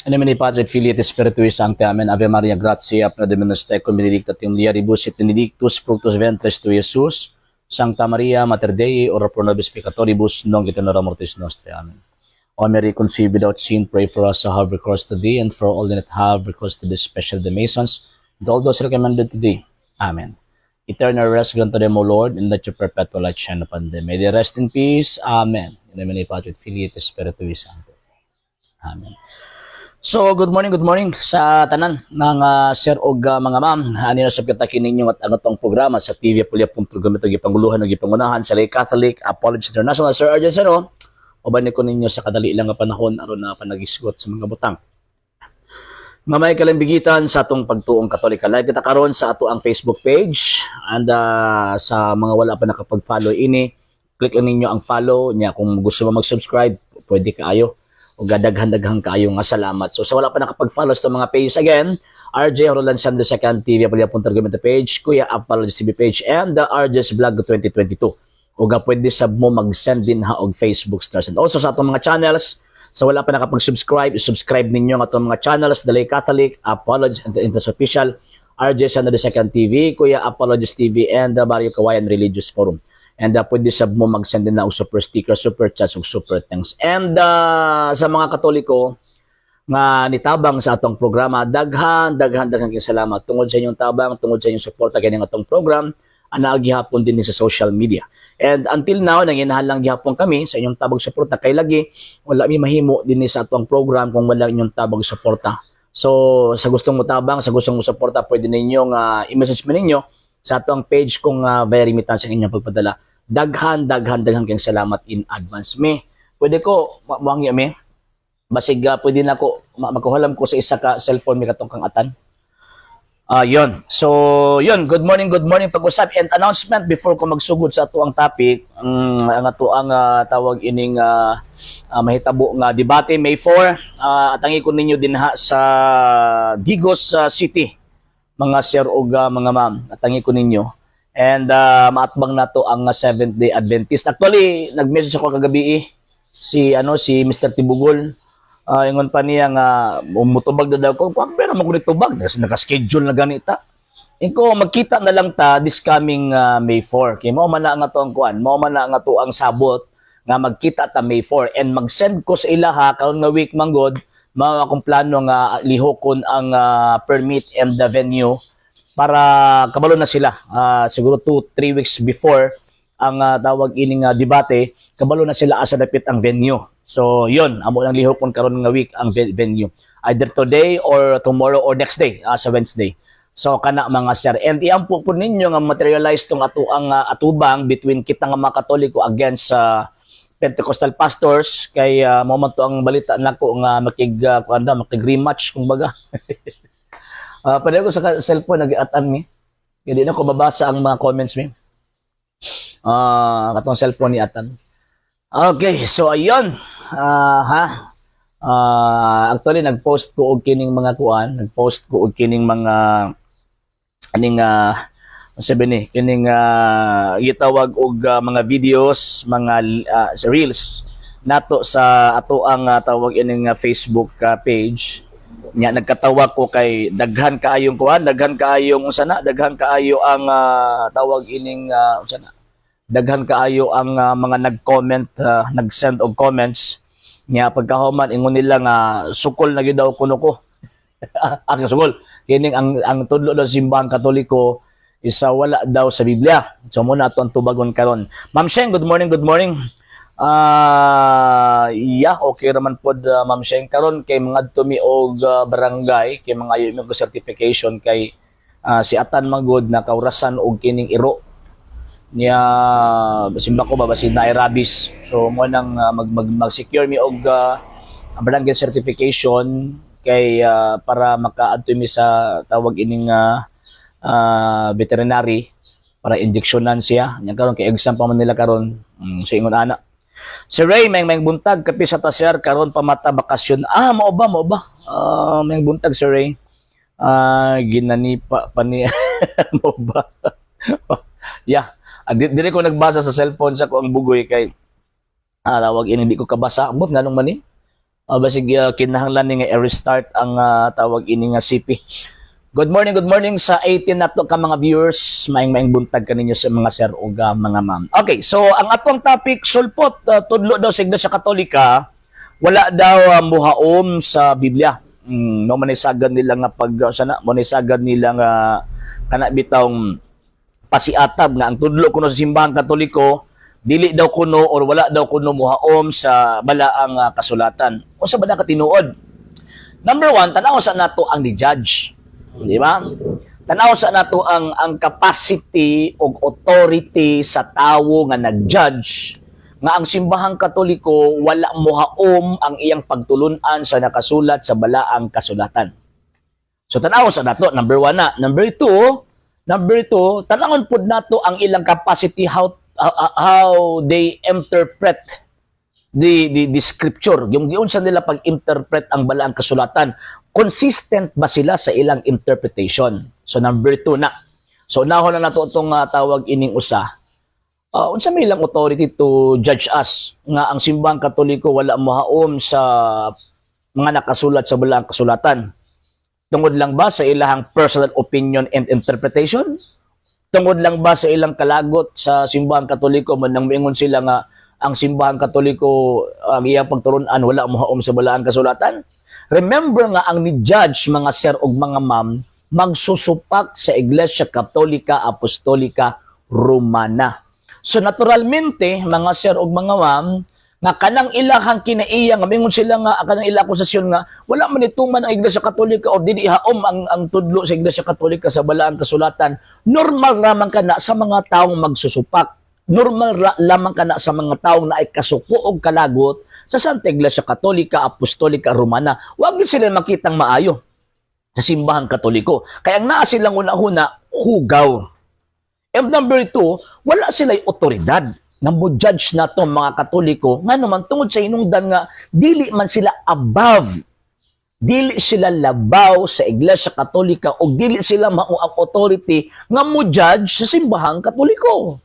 In nomine Patris et Filii et Spiritui Sancti. Amen. Ave Maria, gratia plena, Dominus tecum, benedicta tu in mulieribus et benedictus fructus ventris tui, Iesus. Sancta Maria, Mater Dei, ora pro nobis peccatoribus, nunc et in hora mortis nostrae. Amen. O Mary, conceived without sin, pray for us who have recourse to thee, and for all that have recourse to thee, especially the Masons, and all those recommended to thee. Amen. Eternal rest grant to them, O Lord, and let your perpetual light shine upon them. May they rest in peace. Amen. In the name of the Patris et Filii et Spiritui Sancti. Amen. So, good morning sa tanan ng sir og mga ma'am. Ani na sa kita ninyo at ano tong programa sa TV Apulia Punto ito gipanguluhan ug gipangunahan sa Lay Catholic Apology International. Sir Arjen Seno, uban ko ninyo sa kadali lang nga panahon aron na panagisgot sa mga butang nga may kalambigitan sa atong pagtuong Katolika. Live kita karon sa ato ang Facebook page and sa mga wala pa nakapag-follow ini, click lang ninyo ang follow niya. Kung gusto mo mag-subscribe, pwede kaayo. O daghan-daghan kaayo nga salamat. So sa wala pa nakapag-follow sa itong mga page again, RJ Roland Sam II TV Apulia Punto page, Kuya Apology TV page, and the RJ's Vlog 2022. O ga pwede sab mo mag-send din ha og Facebook stars. And also sa atong mga channels, sa wala pa nakapag-subscribe, subscribe ninyo ang atong mga channels, The Lay Catholic, Apology and the Interest Official, RJ San II TV, Kuya Apologist TV, and the Barrio Kawayan Religious Forum. And pwede sab mo mag-send din na og super sticker, super chats, ug super thanks. And sa mga Katoliko nga nitabang sa atong programa, daghan, daghan, daghan kay salamat tungod sa inyong tabang, tungod sa inyong suporta kini atong program, ana gihapon din ni sa social media. And until now, nanginahanglan gihapon kami sa inyong tabang suporta kay lagi wala mi mahimo din sa atong program kung wala inyong tabang suporta. So, sa gustong mo tabang, sa gustong mo suporta, pwede ninyong i-message mo ninyo sa atong page kung via remittance ang inyong pagpadala. Daghan, daghan, daghan kayong salamat in advance. Me, pwede ko, muangya me, basig pwede na ko, makuhalam ko sa isa ka cellphone mi katong kang atan. Ah, yun. So, yun. Good morning, good morning. Pag-usap and announcement before ko magsugod sa ato ang topic, ang ato ang tawag ining mahitabo nga debate May 4. Atangi ko ninyo dinha sa Digos City, mga sir ug mga ma'am. Atangi ko ninyo. And maatbang nato ang Seventh Day Adventist. Actually, nag-message ako kagabi eh, si ano si Mr. Tibugol. Ingon pa niya nga mutubag na daw ko. Kung pero mo ko tubag, naka-schedule na ganita. Inko magkita na lang ta this coming May 4. Kay mao man na ang ato ang kuan, mao man na ang ato ang sabot nga magkita ta May 4 and mag-send ko sa ilaha karon nga week manggod mao akong plano nga lihokon ang permit and the venue para kabalo na sila. Siguro 2 3 weeks before ang tawag ining debate, kabalo na sila asa dapit ang venue. So, yun, amo lang lihokon karon nga week ang venue. Either today or tomorrow or next day, sa Wednesday. So kana, mga sir. And iampo po ninyo nga materialize tong ato ang atubang between kita nga mga Katoliko against sa Pentecostal pastors kay mao man to ang balita nako nga makig kuan daw, makig rematch kumbaga. Pareho ko sa cellphone nag-atan mi. Kaya di na ko babasa ang mga comments mi. Katong cellphone ni Atan. Okay, so ayun. Ha. Actually nag-post ko og kining mga kuan, nag-post ko og kining mga aning sabi ni kining gitawag og mga videos, mga sa reels nato sa ato ang tawag ining Facebook page nya. Nagkatawa ko kay daghan kaayong kuan, daghan kaayong unsa na, daghan kaayo ang tawag ining unsa na, daghan kaayo ang mga nag-comment, nag-send og comments nya. Pagkahuman ingon nila nga sukol na gyud daw kuno ko. Ang sukol kining ang tudlo daw Simbahan Katoliko isa wala daw sa Biblia. So mao na ato ang tubagon karon. Ma'am Sheng, good morning, good morning. Yeah, okay raman pod, Ma'am Sheng. Karon kay mangadto mi og barangay kay mga mi og certification kay si Atan magod na kaurasan og kining iro niya, simba ko ba basin na rabies. So mo nang mag, mag mag-secure mi og barangay certification kay para makaadto mi sa tawag ining veterinary para injeksyonan siya nya karon kay exam pa man nila karon. So ingon ana. Si Ray, may may buntag kape sa taser karon pamata bakasyon. Ah, mao ba, mao ba? May buntag si Ray. Ginanipa pa ni mao ba? Yeah. Di ko nagbasa sa cellphone sa ko ang bugoy kay tawag ini di ko kabasa. Ambot nganong man ni? Basig kinahanglan ni nga i-restart ang tawag ini nga CP. Good morning sa 18 nato ka mga viewers. Maayong maayong buntag kaninyo sa mga sir ug mga ma'am. Okay, so ang atong topic, sulpot, tudlo daw sa Iglesia Katolika wala daw muhaom sa Biblia. No manisagad nila nga pag sana manisagad nila nga kana bitawng pasiatab nga ang tudlo kuno sa Simbahang Katoliko dili daw kuno or wala daw kuno muhaom sa balaang kasulatan. Unsa ba na katinuod? Number one, tanaw sa nato ang ni-judge. Di ba? Tanaw sa nato ang capacity og authority sa tawo nga nag-judge nga ang Simbahang Katoliko wala mohaom ang iyang pagtulunan sa nakasulat sa balaang kasulatan. So tanaw sa nato, number one na. Number two, tanawon pud nato ang ilang capacity, how they interpret the scripture. Yung giunsa nila pag-interpret ang balaang kasulatan. Consistent ba sila sa ilang interpretation? So number two na. So unahon na nato itong tawag ining usa. Unsa may ilang authority to judge us nga ang Simbahang Katoliko wala mohaom sa mga nakasulat sa balaang kasulatan? Tungod lang ba sa ilahang personal opinion and interpretation? Tungod lang ba sa ilang kalagot sa Simbahang Katoliko man nang moingon sila nga ang Simbahang Katoliko, ang iyang pagturunan, wala mohaom sa balaang kasulatan? Remember nga ang ni-judge, mga sir ug mga ma'am, magsusupak sa Iglesia Katolika Apostolika Romana. So naturalmente, mga sir ug mga ma'am, nga kanang ilahang kinaiya nga mingon sila nga kanang ila akusasyon nga wala man ituman ang Iglesia Katolika or dili haom ang tudlo sa Iglesia Katolika sa balaang kasulatan, normal lamang kana sa mga taong magsusupak. Normal lamang kana sa mga taong naay kasuko og kalagot sa Santa Iglesia Katolika Apostolika Romana. Wag gyud sila makitang maayo sa Simbahang Katoliko. Kaya ang naa silang una-una, hugaw. And number two, wala sila'y otoridad nga mo-judge na to mga Katoliko, nga naman tungod sa hinungdan nga dili man sila above, dili sila labaw sa Iglesia Katolika o dili sila mao ang authority nga mo-judge sa Simbahang Katoliko.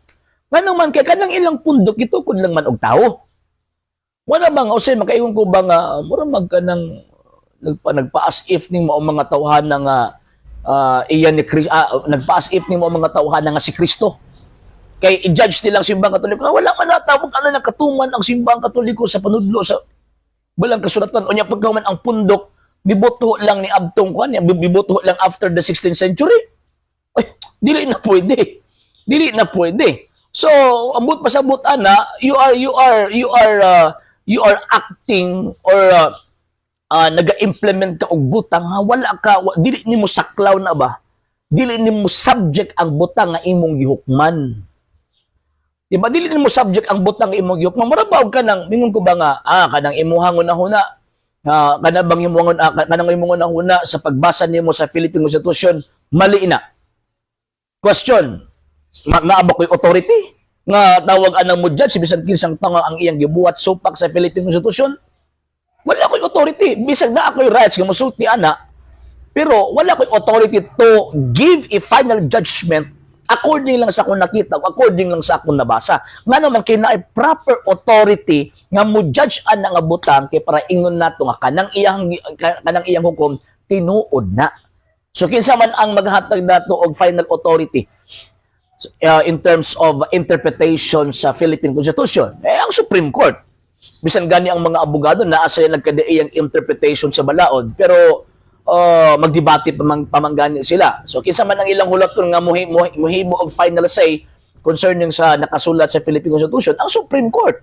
Nga naman kay kanang ilang pundok gitukod lang man og tao. Wala ba nga usay makaingon ko ba nga mura mag kanang nagpa as if ning mao mga tawhan nga iyan ni Kristo, nagpa as if ning mao mga tawhan nga si Kristo. Kay i-judge nilang Simbahang Katoliko nga wala man natawag ano nakatuman ang Simbahang Katoliko sa panudlo sa balaang kasulatan. Unya pagkahuman ang pundok mibuto lang ni abtong kuan, mibuto lang after the 16th century. Ay, dili na pwede. Dili na pwede. So, ambot pasabot ana, you are acting or naga-implement ka og butang nga wala ka dili nimo saklaw na ba? Dili nimo subject ang butang nga imong gihukman. Di ba dili nimo subject ang butang nga imong gihukman? Mura ba og kanang mingon ko ba nga kanang imuhang hunahuna nga kana bang imong kanang imong hunahuna sa pagbasa nimo sa Philippine Constitution mali na? Question, naa ba ko'y authority nga tawag anang mo judge bisan kinsang tanga ang iyang gibuhat supak sa Philippine Constitution? Wala ko'y authority. Bisag naa ko'y rights nga mosulti ana, pero wala ko'y authority to give a final judgment according lang sa akong nakita o according lang sa akong nabasa. Nga naman kay naay proper authority nga mo judge ana nga butang kay para ingon nato nga kanang iyang hukom tinuod na. So kinsa man ang maghatag nato og final authority in terms of interpretation sa Philippine Constitution? Eh, ang Supreme Court. Bisan gani ang mga abogado naa sila nagkadaiyang interpretation sa balaod, pero magdebate pa man gani sila. So kinsa man ang ilang hulaton nga muhimo og final say concerning sa nakasulat sa Philippine Constitution? Ang Supreme Court.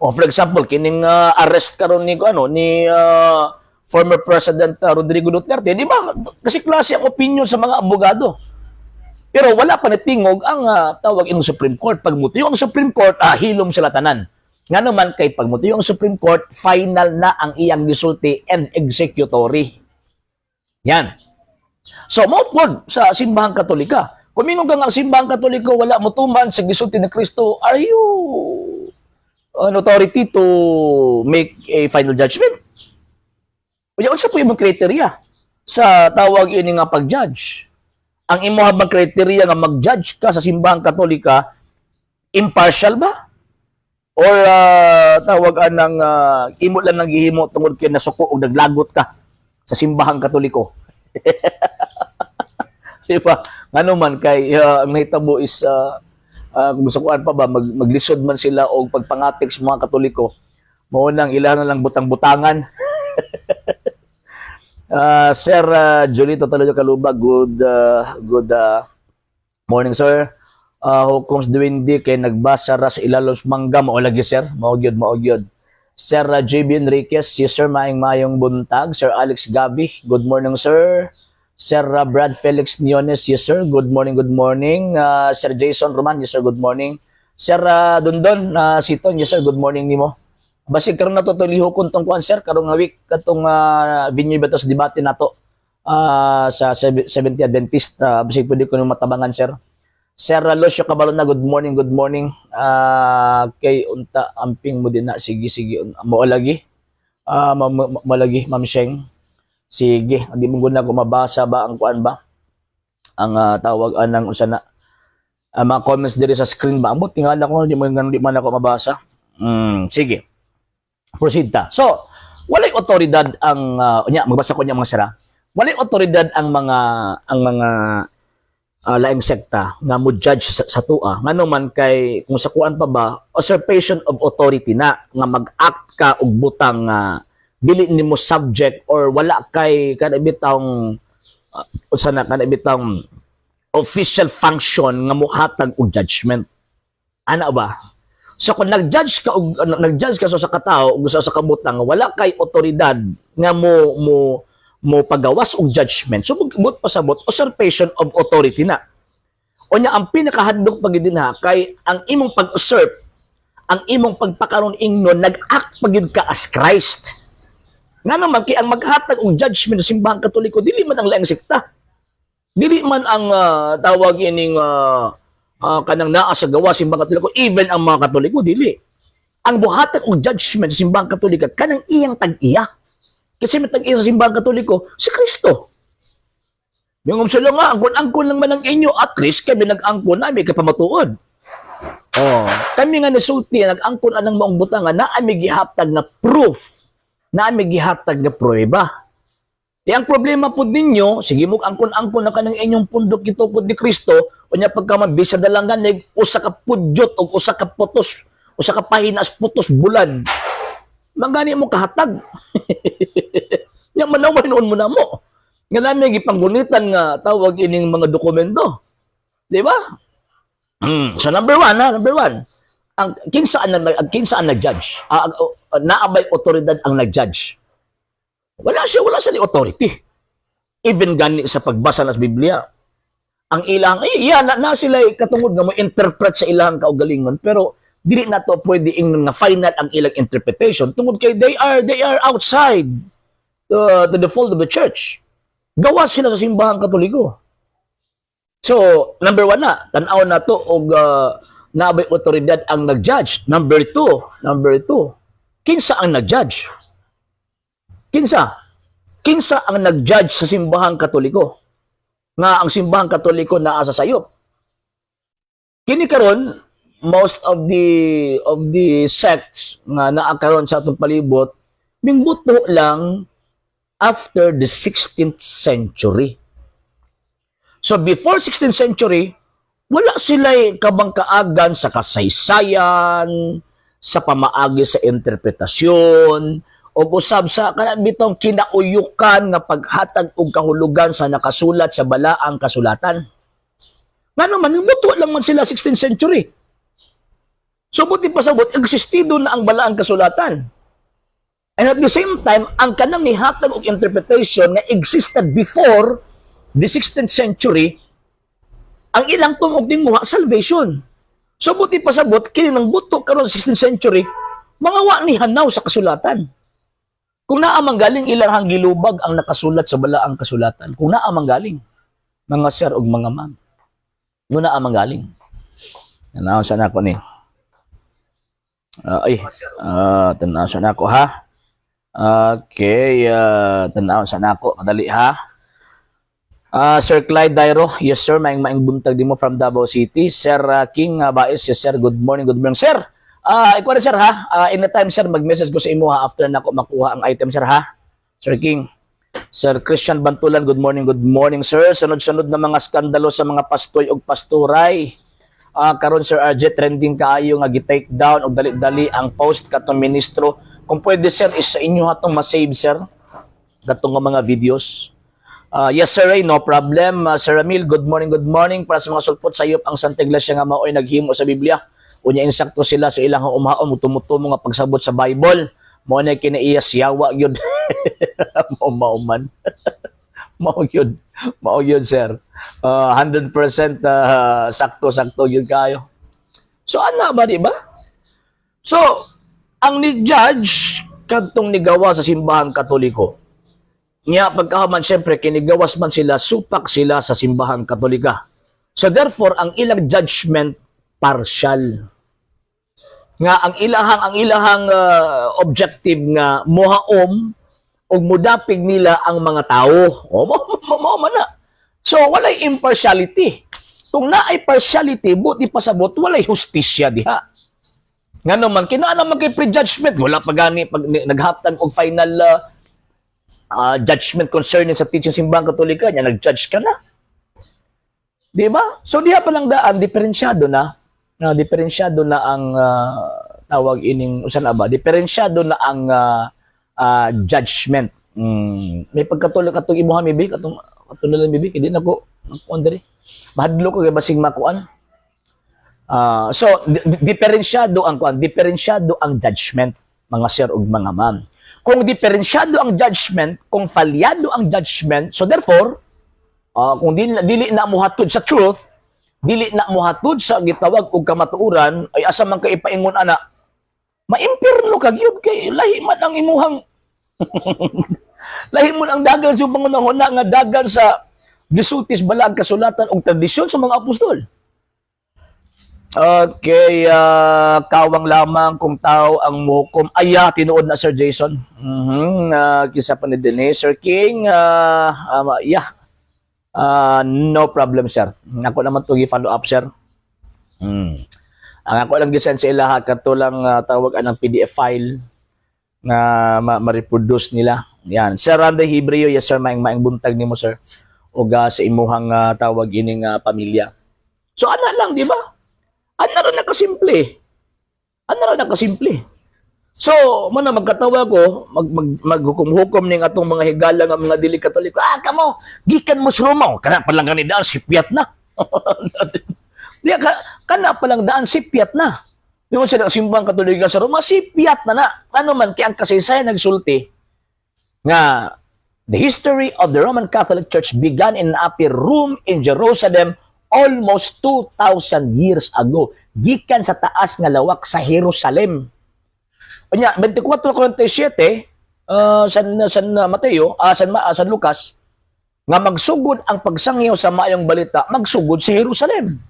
O for example, kining arrest karon ni ano ni former President Rodrigo Duterte, di ba? Kasi klase ang opinion sa mga abogado. Pero wala pa natingog ang tawag inong Supreme Court. Pag mutiyog ang Supreme Court, hilom sila tanan. Nga naman kay pag mutiyog ang Supreme Court, final na ang iyang gisulti and executory. Yan. So, mao pod sa Simbahang Katolika. Kung mingon ka nga ang Simbahang Katoliko wala motuman sa gisulti ni Kristo, are you an authority to make a final judgment? Unya, unsa po imong criteria sa tawag ini nga pag-judge? Ang imo bang criteria nga mag-judge ka sa Simbahang Katolika, impartial ba? Or tawag anang imo lang nang gihimo tungod kay nasuko og naglagot ka sa Simbahang Katoliko. Di ba? Ngano man kay ang nahitabo is kung sukuan pa ba maglisod man sila og pagpangatik sa mga Katoliko. Mao nang ila na lang butang-butangan. Sir Julito Taloyo Kalubag, good morning, sir. Hukoms duwindi kay nagbasa ra sa ilalom sa mangga. Mao lagi, sir, mao gyud, mao gyud. Sir JB Enriquez, yes sir, maayong maayong buntag. Sir Alex Gabi, good morning, sir. Sir Brad Felix Niones, yes sir, good morning, good morning. Sir Jason Roman, yes sir, good morning. Sir Dondon Siton, yes sir, good morning nimo. Basig karon nato to lihokon tong kuan, sir, karong nga week katong venue ba to sa debate nato sa Seventh Adventist, basig pwede ko nung matabangan, sir. Sir Lucio Cabalona, good morning, good morning. Kay unta amping mo din na, sige sige, mo lagi. Mo lagi, Ma'am Sheng. Sige, hindi mo guna ko mabasa ba ang kuan ba? Ang tawag anang usa na mga comments diri sa screen ba? Ambot tingala ko di man ako mabasa. Sige. Proceed ta. So, walay otoridad ang unya magbasa ko niya, mga sira. Walay otoridad ang mga laing sekta nga mo judge sa tua, ngano man kay kung sa kuan pa ba, usurpation of authority na nga mag-act ka og butang nga dili nimo subject or wala kay kana bitawng usa na kana bitawng official function nga mohatag og judgment ana ba. So kung nag-judge ka sa katao ug sa kabutang, wala kay otoridad nga mo pagawas og judgment. So but pasabot, usurpation of authority na. Unya ang pinakahadlok pag dinha kay ang imong pag-usurp, ang imong pagpakaron ingnon, nag-act pagid ka as Christ. Nga naman kay ang maghatag og judgment sa Simbahang Katoliko dili man ang laing sekta. Dili man ang tawag ining kanang naa sa gawa Simbahang Katoliko, even ang mga Katoliko dili. Ang buhatag og judgment sa Simbahang Katolika kanang iyang tag-iya. Kasi may tag-iya sa Simbahang Katoliko si Kristo. Yung sila nga, angkon-angkon lang man ang inyo, at least kami nag-angkon na may kapamatuod. Oh, kami nga nasulti, nag-angkon anang maong butangan, na ami gihatag nga proof, na ami gihatag nga pruweba. Di ang problema po ninyo, sige mo angkon-angkon na kanang inyong pundok gitukod ni Kristo, unya pagka mabisa dalangan nig usa ka pudyot o usa ka putos, usa ka pahinas putos bulad. Mangani mo kahatag. Nya manaway noon mo na mo. Nga namin gipanggunitan nga tawag ining mga dokumento. Di ba? So number one, ha, number one. Ang kinsa ang nag-judge? Naa bay otoridad ang nag-judge? Wala siya ni authority. Even gani sa pagbasa ng Biblia. Ang ilang, ay, yeah, na sila katungod nga mo interpret sa ilang kaugalingon, pero dili na to pwede ingnon nga final ang ilang interpretation tungod kay they are outside the fold of the church. Gawa sila sa Simbahang Katoliko. So, number one na, tan-aw na to og naa bay otoridad ang nag-judge. Number two, kinsa ang nag-judge? Kinsa? Kinsa ang nag-judge sa Simbahang Katoliko? Nga ang Simbahang Katoliko naa sa sayop. Kini karon, most of the sects nga naa karon sa atong palibot mingbuto lang after the 16th century. So before 16th century, wala sila'y kabangkaagan sa kasaysayan, sa pamaagi sa interpretasyon, o usab sa kanang bitong kinauyukan nga paghatag og kahulugan sa nakasulat sa balaang kasulatan. Ngano man, mutuo lang man sila 16th century. So buti pasabot, existido na ang balaang kasulatan. And at the same time, ang kanang nihatag og interpretation nga existed before the 16th century, ang ilang tumog tinguha, salvation. So buti pasabot, kini nang buto karon 16th century, mga wa ni hanaw sa kasulatan. Kung naa man galing, ilang gilubag ang nakasulat sa balaang kasulatan. Kung naa man galing, mga sir ug mga ma'am. Kung naa man galing. Tanaw sa nako ni. Ay, tanaw sa nako ha. Okay, tanaw sa nako kadali ha. Sir Clyde Dairo, yes sir, maing maing buntag din mo from Davao City. Sir King Baez, yes sir, good morning, good morning. Sir, Ikaw na, sir, ha. Anytime, sir, mag-message ko sa imo ha after na ko makuha ang item, sir, ha. Sir King. Sir Christian Bantulan, good morning, sir. Sunod-sunod na mga skandalo sa mga pastoy ug pastoray. Karon, Sir RJ, trending kaayo nga gi-take down og dali-dali ang post katong ministro. Kung pwede, sir, is sa inyo hatong ma-save, sir, katong nga mga videos. Yes, Sir Ray, no problem. Sir Ramil, good morning, good morning. Para sa mga sulpot sayop ang Santa Iglesia nga maoy naghimo sa Biblia. Unya insakto sila sa ilang umhaon, mutumo nga pagsabot sa Bible. Mao na kinaiya siyawa gyud. Mao mao man. Mao gyud. Mao gyud, sir. 100% sakto-sakto gyud kayo. So ana ba, di ba? So ang ni judge kadtong nigawa sa Simbahang Katoliko. Nya pagkahuman, syempre kinigawas man sila, supak sila sa Simbahang Katolika. So therefore ang ilang judgment partial. Nga ang ilahang objective nga mohaom ug mudapig nila ang mga tao. O mo mo, mo man na. So walay impartiality. Kung naay partiality, buti pasabot walay hustisya diha. Ngano man kinahanglan man kay prejudgment, wala pa gani pag naghatag og final judgment concerning sa teaching Simbahang Katolika, nya nag-judge ka na. Di ba? So diha pa lang daan diferensyado na, na diferensyado na ang tawag ining usan na ba? Diferensyado na ang judgment. May pagkatulog katong imuha mibi katong katong lang mibi, hindi na ko makuan diri. Mahadlok ko kay basing makuan. So diferensyado ang kuan, diferensyado ang judgment, mga sir ug mga ma'am. Kung diferensyado ang judgment, kung falyado ang judgment, so therefore, kung dili na mohatod sa truth, dili na mohatod sa gitawag og kamatuoran, ay asa man kay ipaingon ana, maimpirno ka gyud kay lahi man ang imuhang lahi mo ang dagan sa pangunahuna nga dagan sa gisulti sa balaang kasulatan og tradisyon sa mga apostol. Okay, kawang lamang kung tao ang muhukom. Aya, tinuod na, Sir Jason. Kisa pa ni Denise. Sir King, yeah. No problem, sir. Ako naman to follow up, sir. Ang ako lang gisend sa ilaha kato lang tawag anang PDF file nga ma-reproduce nila. Yan. Sir Randy Hebreo, yes sir, maing maing buntag nimo, sir. O sa imuhang tawag ining pamilya. So ana lang, di ba? Ana ra na kasimple. Ana ra na kasimple. So, mo na magkatawa ko, maghukom-hukom ning atong mga higala nga mga dili Katoliko. Ah, kamo, gikan mo sa Roma. Kana pa lang gani daan, sipyat na. Di ka, kana pa lang daan, sipyat na. Di mo sila Simbang Katolika sa Roma, sipyat na na. Ano man, kaya ang kasaysayan nagsulti nga the history of the Roman Catholic Church began in an upper room in Jerusalem almost 2,000 years ago. Gikan sa taas nga lawak sa Jerusalem. Unya, 24:47, San Mateo, San Lucas, nga magsugod ang pagsangyaw sa maayong balita, magsugod sa Jerusalem.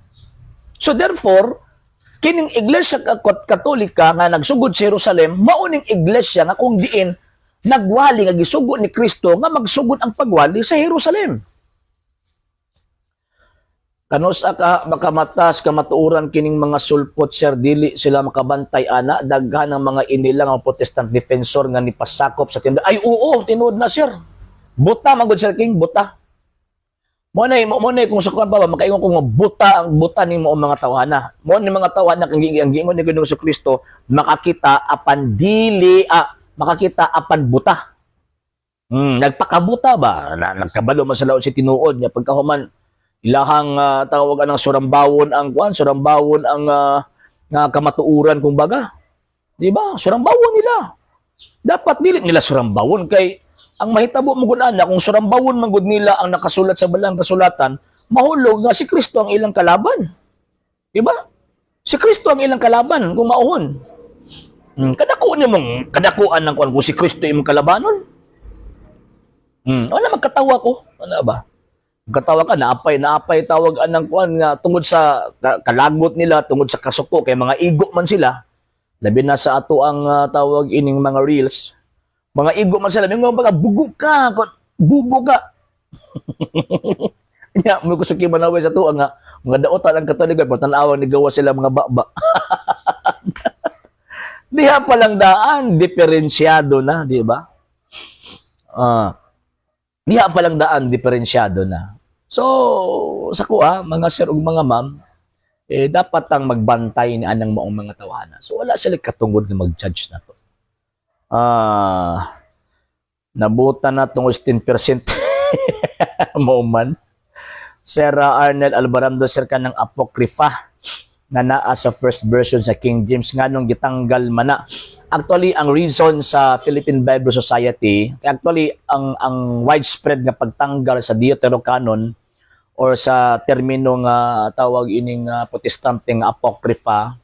So therefore, kining Iglesia Katolika nga nagsugod sa Jerusalem, mauning iglesia nga kung diin nagwali nga gisugod ni Kristo nga magsugod ang pagwali sa Jerusalem. Kanus-a ka makamatas kamatuoran kining mga sulpot, sir, dili sila makabantay ana, daghan ang mga inilang ang Protestant defensor nga nipasakop sa tinda. Ay oo, tinuod na, sir. Buta man gud, Sir King, buta. Mo na kung sa kuan pa ba makaingon ko nga buta ang buta nimo ang mga tawhana. Mo ni mga tawhana kang ang giingon ni Ginoong Kristo, makakita apan dili, makakita apan buta. Nagpakabuta ba? Na, nagkabalo man sa laot si tinuod niya pagkahuman ilahang tawag anang surambawon ang kuan, surambawon ang nga kamatuoran kumbaga. Di ba? Surambawon nila. Dapat dili nila surambawon kay ang mahitabo mo gud ana kung surambawon man gud nila ang nakasulat sa balang kasulatan, mahulog nga si Kristo ang ilang kalaban. Di ba? Si Kristo ang ilang kalaban kung mauhon. Kadakuan nimong kadakuan ng kuan kung si Kristo imong kalabanon. Wala magkatawa ko. Ano ba? Magkatawa ka, naapay, naapay tawag anang kuan nga tungod sa kalagot nila, tungod sa kasuko, kay mga igo man sila. Labi na sa ato ang tawag ining mga reels. Mga igo man sila, mga baga bugo ka, bubo ka. Nya, mo kusuki manaway sa tuwa nga mga daotan ang Katoliko, pero tan-awa ni gawa sila mga baba. Diha pa lang daan, diferensyado na, di ba? Diha pa lang daan, diferensyado na. So, sa kuha, mga sir ug mga ma'am, eh, dapat ang magbantay ni anang maong mga tawhana. So, wala sila katungod nga mag-judge na to. Nabutan na tungod 10% mo man. Sir Arnel Alvarado, sir, ka ng Apocrypha nga naa sa first version sa King James, nganong gitanggal man na? Actually, ang reason sa Philippine Bible Society, actually ang widespread nga pagtanggal sa Deuterocanon or sa termino nga tawag ining Protestante nga Apocrypha,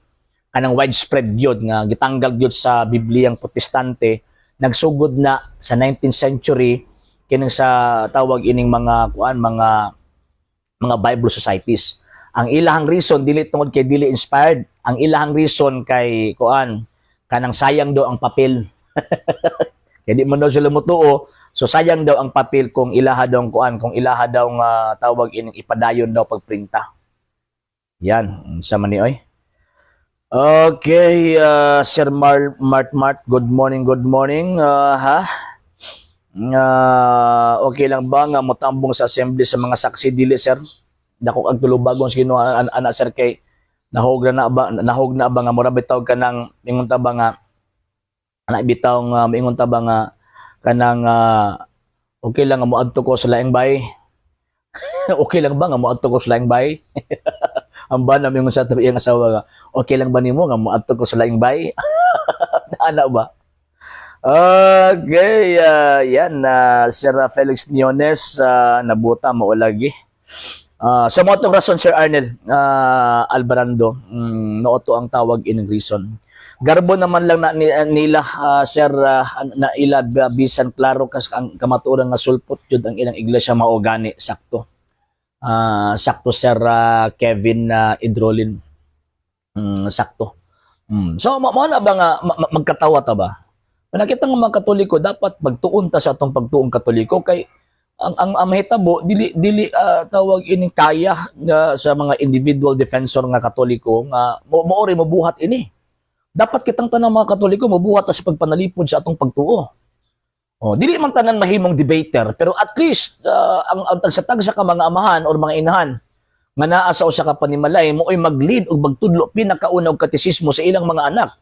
kanang widespread gyud nga gitanggal gyud sa Bibliyang Protestante, nagsugod na sa 19th century kining sa tawag ining mga kuan, mga Bible societies. Ang ilahang reason, dili tungod kay dili inspired, ang ilahang reason kay kuan, kanang sayang daw ang papel. Kay di man daw sila motuo, so sayang daw ang papel kung ilaha daw ang kuan, kung ilaha daw nga tawag ining ipadayon daw pagprinta. Yan, sa man ni oy. Okay, Sir Mar Mart Mart, good morning, good morning. Ha? Okay lang ba nga motambong sa assembly sa mga saksi? Dili, sir. Dako ang tulubagon sa Ginoo ana, sir, kay nahog na ba nga mura bitaw kanang ingon ta ba nga ana bitaw nga moingon ta ba nga kanang okay lang nga moadto ko sa laing bay? Okay lang ba nga moadto ko sa laing bay? Ang bana moingon sa iyang asawa nga, "Okay lang ba nimo nga moadto ko sa laing bay?" Ana ba? Okay, yan na Sir Felix Niones, nabuta mo lagi. So mo itong rason, Sir Arnel Alvarando, nooto ang tawag ining reason. Garbo naman lang na nila sir, na ila bisan klaro kas ang kamatuoran nga sulpot jud ang ilang iglesia, mao gani sakto. Sakto, Sir Kevin Idrolin. Sakto. So mo na ba nga magkatawa ta ba? Manakita nga mga Katoliko, dapat magtuon ta sa atong pagtuong Katoliko kay ang mahitabo dili dili tawag ining kaya nga sa mga individual defensor nga Katoliko nga mo mo ori mobuhat ini. Dapat kitang tanang mga Katoliko mobuhat ta sa pagpanalipod sa atong pagtuo. Oh, dili man tanan mahimong debater, pero at least ang tagsa-tagsa ka mga amahan or mga inahan nga naa sa usa ka panimalay mo oy mag-lead ug magtudlo pinakauna og katesismo sa ilang mga anak.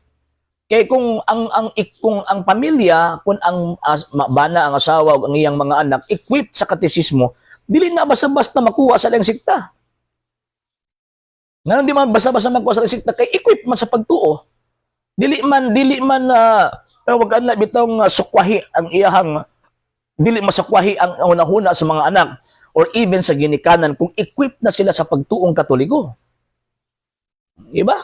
Kay kung ang pamilya, kung ang bana, ang asawa ug ang iyang mga anak equipped sa katesismo, dili na basta-basta makuha sa ilang sikta. Nga di man basta-basta makuha sa ilang sikta kay equipped man sa pagtuo. Dili man tawag ana bitong sukwahi ang iyahang, dili masukwahi ang hunahuna sa mga anak or even sa ginikanan kung equipped na sila sa pagtuong Katoliko. Iba?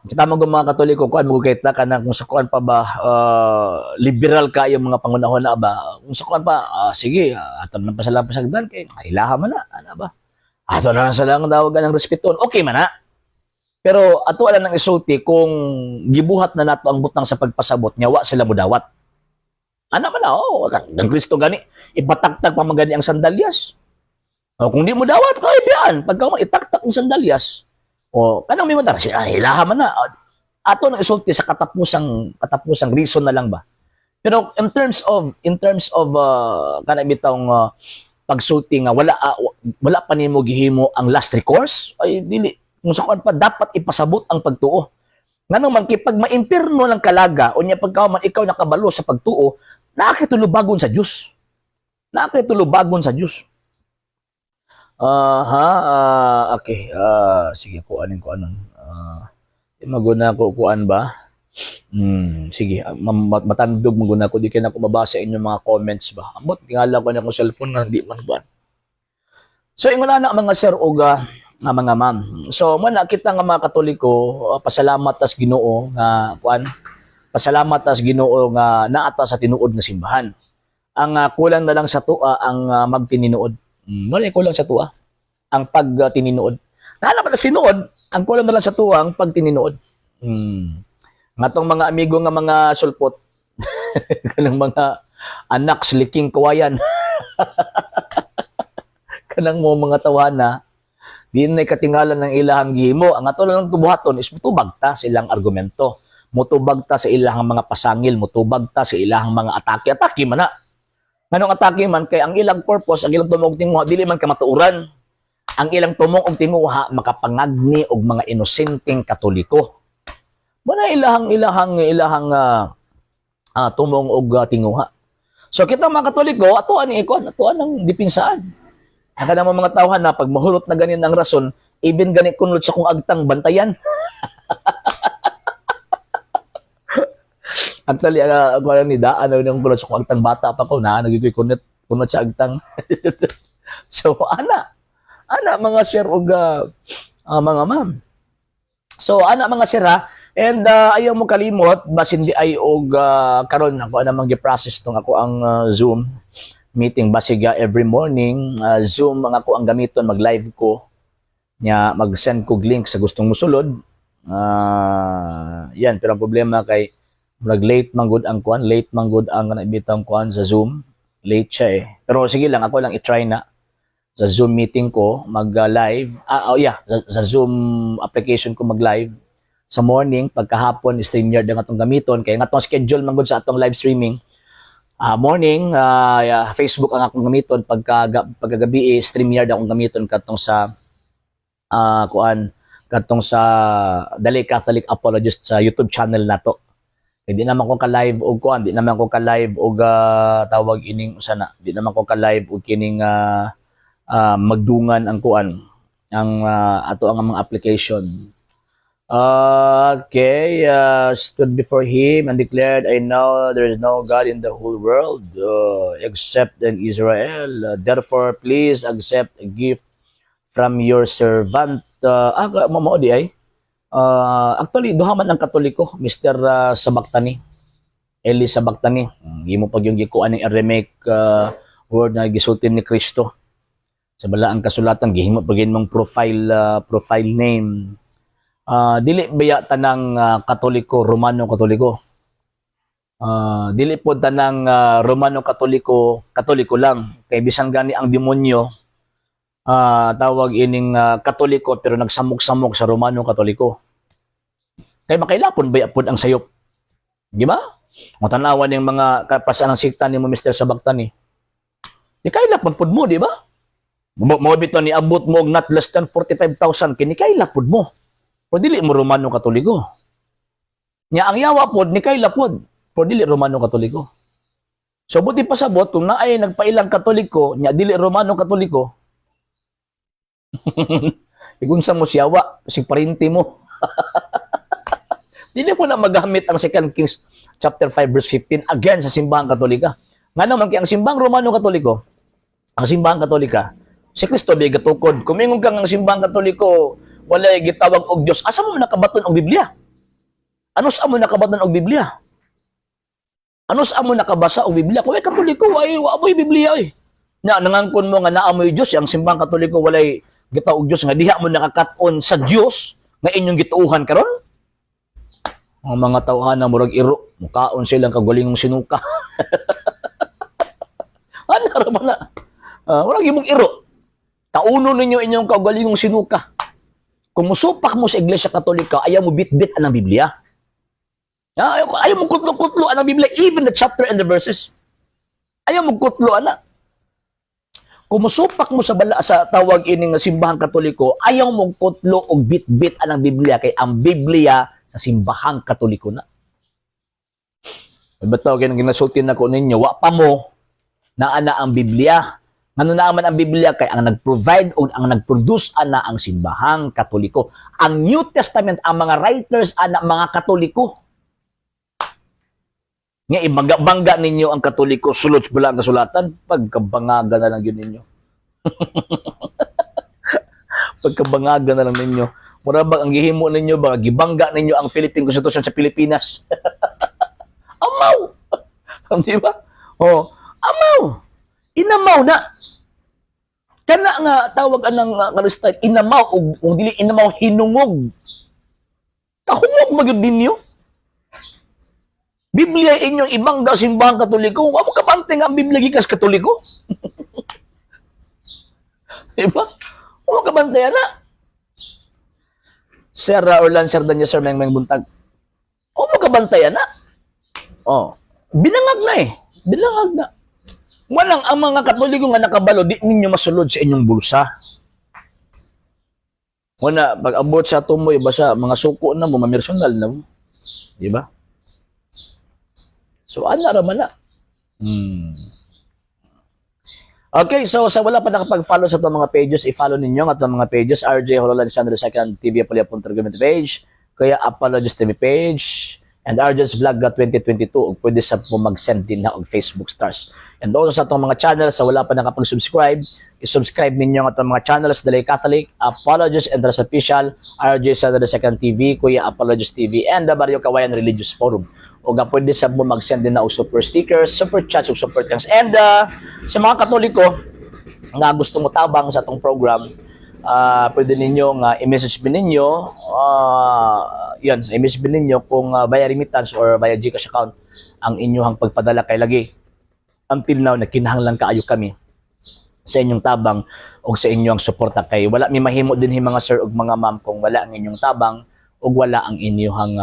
Kita mo mga Katoliko, kuan mo kay ta kanang kung sa kuan pa ba, liberal kayo mga pangunahon na ba? Kung sa kuan pa, sige, ato na pa sila pasagdan kay ilaha man na, ana ba? Ato na lang sila ang tawagan ng respeton. Okay man na. Pero ato ala nang isulti kung gibuhat na nato ang butang sa pagpasabot nga wa sila mudawat. Ana man na, oh, ang Kristo gani ipataktak pa man gani ang sandalyas. O kung di mo dawat, kay biyan, pagka mo itaktak ang sandalyas. O kanang may mandar siya, ilaha man na. Ato nang isulti sa katapusang katapusang reason na lang ba. Pero in terms of kana bitawng pagsulti nga wala pa nimo gihimo ang last recourse, ay dili. Kung sa kuan pa, dapat ipasabot ang pagtuo. Ngano man kay pag maimpirno ng kalaga unya pagka man ikaw nakabalo sa pagtuo, naa kay tulubagon sa Dios. Naa kay tulubagon sa Dios. Aha, okay. Sige, kuanin ko anon. Maguna ko kuan ba? Sige, matandog maguna ko, di kay na ko mabasa inyong mga comments ba. Ambot tingala ko na akong cellphone na di man ba. So ingon na mga sir og nga mga ma'am. So mo na kita nga mga Katoliko, pasalamat tas Ginoo nga kuan. Pasalamat tas Ginoo nga naata sa tinuod nga simbahan. Ang kulang na lang sa tua ang magtininuod. Wala kulang sa tua ang pagtininuod. Naa pa sa tinuod, ang kulang na lang sa tua ang pagtininuod. Ngatong mga amigo nga mga sulpot, kanang mga anak sa liking kawayan. Kanang mo mga tawana, di na katingalan ng ilahang gihimo. Ang ato lang tubuhaton is mutubag ta silang argumento. Mutubag ta sa ilahang mga pasangil, mutubag ta sa ilahang mga atake. Atake man na. Nganong atake man? Kay ang ilang purpose, ang ilang tumong tinguha, dili man kamatuoran. Ang ilang tumong og tinguha, makapangagni og mga inosenteng Katoliko. Mao ilahang ilahang ilahang tumong og tinguha. So kita mga Katoliko, atoan ni ikon, atoan ang depinsaan. Ang kanang mga tawhan na pag mahulot na ganin ang rason, even gani kunlot sa kong agtang bantayan. Actually, ako lang ni daan na yung kunot sa kong agtang, bata pa ko na nagikoy kunot kunot sa agtang. So ana, ana mga sir ug mga ma'am. So ana mga sir ha, and ayaw mo kalimot basin di ay og karon ako namang gi-process tong ako ang Zoom meeting, basig every morning Zoom ang ako ang gamiton, mag-live ko nya, mag-send ko link sa gustong musulod. Yan, pero ang problema kay murag late man gud ang kuan, late man gud ang naibitang kuan sa Zoom, late siya eh. Pero sige lang, ako lang i-try na sa Zoom meeting ko mag live. Oh yeah, sa Zoom application ko mag live sa morning, pagkahapon StreamYard ang atong gamiton kay nga atong schedule man gud sa atong live streaming. Morning, yeah, Facebook ang akong gamiton, pagkagabi StreamYard akong gamiton katong sa kuan, katong sa Dali Catholic Apologist sa YouTube channel nato. Hindi naman ko ka-live og kuan, di naman ko ka-live og tawag ining usa na, di naman ko ka-live og kining magdungan ang kuan, ang ato ang mga application. Okay, stood before him and declared, "I know there is no God in the whole world except in Israel. Therefore, please accept a gift from your servant." Mo mo di ay. Actually, duha man ang Katoliko, Mr. Sabaktani. Eli Sabaktani. Gimo pag yung gikuan ng Aramaic word na gisulti ni Kristo. Sa balaang kasulatan, gihimo pag mong profile name. Dili baya tanang Katoliko Romano Katoliko. Dili po tanang Romano Katoliko Katoliko lang kay bisan gani ang demonyo, tawag ining Katoliko pero nagsamok-samok sa Romano Katoliko. Kay makailapon baya pod ang sayop. Di ba? Kung tanawan ng mga kapasan ng sikta ni mo Mr. Sabaktani. Di kailapon pod mo, di ba? Mo bitaw ni abot mo og not less than 45,000 kini kaila pod mo. O dili mo Romano Katoliko. Nya ang yawa pod ni kaila pod. O dili Romano Katoliko. So buti pasabot kung naay nagpailang Katoliko nya dili Romano Katoliko. Igunsa mo siyawa, si parinti mo. Dili mo na magamit ang 2 Kings chapter 5 verse 15 again sa simbahang Katolika. Nga naman kay ang simbahang Romano Katoliko, ang simbahang Katolika, si Kristo di gatukod. Kung mingon kang ang simbahang Katoliko walay gitawag og Dios, asa mo nakabaton og Biblia? Ano sa mo nakabaton og Biblia? Ano sa mo nakabasa og Biblia? Kung ay Katoliko, ay wa mo'y Biblia eh. Na nangangkon mo nga naa mo'y Dios, ang simbahang Katoliko walay gitawag og Dios nga diha mo nakakat-on sa Dios nga inyong gituuhan karon? Ang mga tawhan na murag iro, mukaon silang kagalingong sinuka. Ano ra man na? Murag imong iro. Kauno ninyo inyong kaugalingong sinuka. Kung musupak mo sa Iglesia Katolika, ayaw mo bit-bit ang Biblia. Ayaw mo kutlo-kutlo ang Biblia, even the chapter and the verses. Ayaw mo kutlo ana. Kung musupak mo sa bala sa tawag ining simbahang Katoliko, ayaw mo kutlo og bit-bit ang Biblia kay ang Biblia sa simbahang Katoliko na. Bato kay ginasulti nako ninyo, wa pa mo naa na ang Biblia. Ngano naa man ang Biblia? Kay ang nag-provide o ang nag-produce ana ang simbahang Katoliko. Ang New Testament, ang mga writers ana mga Katoliko. Nga ibangga-bangga ninyo ang Katoliko sulod sa balaang kasulatan, pagkabangaga na lang yun ninyo. Pagkabangaga na lang ninyo. Mura bang ang gihimo ninyo ba gibangga ninyo ang Philippine Constitution sa Pilipinas? Amaw. Di ba? Oh, amaw. Inamaw na. Kana nga tawag anang nga style, inamaw og kung dili inamaw, hinungog. Kahungog magyud ninyo. Biblia inyong ibangga simbahang Katoliko. Wa mo kabante nga ang Biblia gikas Katoliko. Di ba? Wa mo kabante ana. Sir Orlan, Sir Daniel, Sir Meng Meng Buntag. Wa mo Makabantayan na. Oh, binangag na eh. Binangag na. Walang ang mga Katoliko nga nakabalo, di ninyo masulod sa inyong bulsa. Wala, pag abot sa tumoy, basta mga suko na mo, mamersonal na mo. Di ba? So, ana raman na. Okay, so sa wala pa nakapag-follow sa itong mga pages, i-follow ninyo ang atong mga pages, RJ Hololan Sandro Second TV Apolia Community page, Kuya Apologist TV page, and RJ's Vlog 2022, ug pwede sa po mag-send din na og Facebook stars. And also sa atong mga channels, sa wala pa nakapag-subscribe, i-subscribe ninyo ang atong mga channels, Dalay Catholic, Apologist and Official, RJ Sandro Second TV, Kuya Apologist TV, and the Barrio Kawayan Religious Forum. O ga pwede sa mo mag-send din na og super stickers, super chats, ug super thanks. And sa mga Katoliko nga gusto mo tabang sa atong program, pwede ninyo nga i-message din ninyo, yun, i-message din ninyo kung via remittance or via GCash account ang inyong pagpadala kay lagi. Until now, nakinahanglan kaayo kami sa inyong tabang o sa inyong suporta kay wala mi mahimo din mga sir ug mga ma'am kung wala ang inyong tabang ug wala ang inyong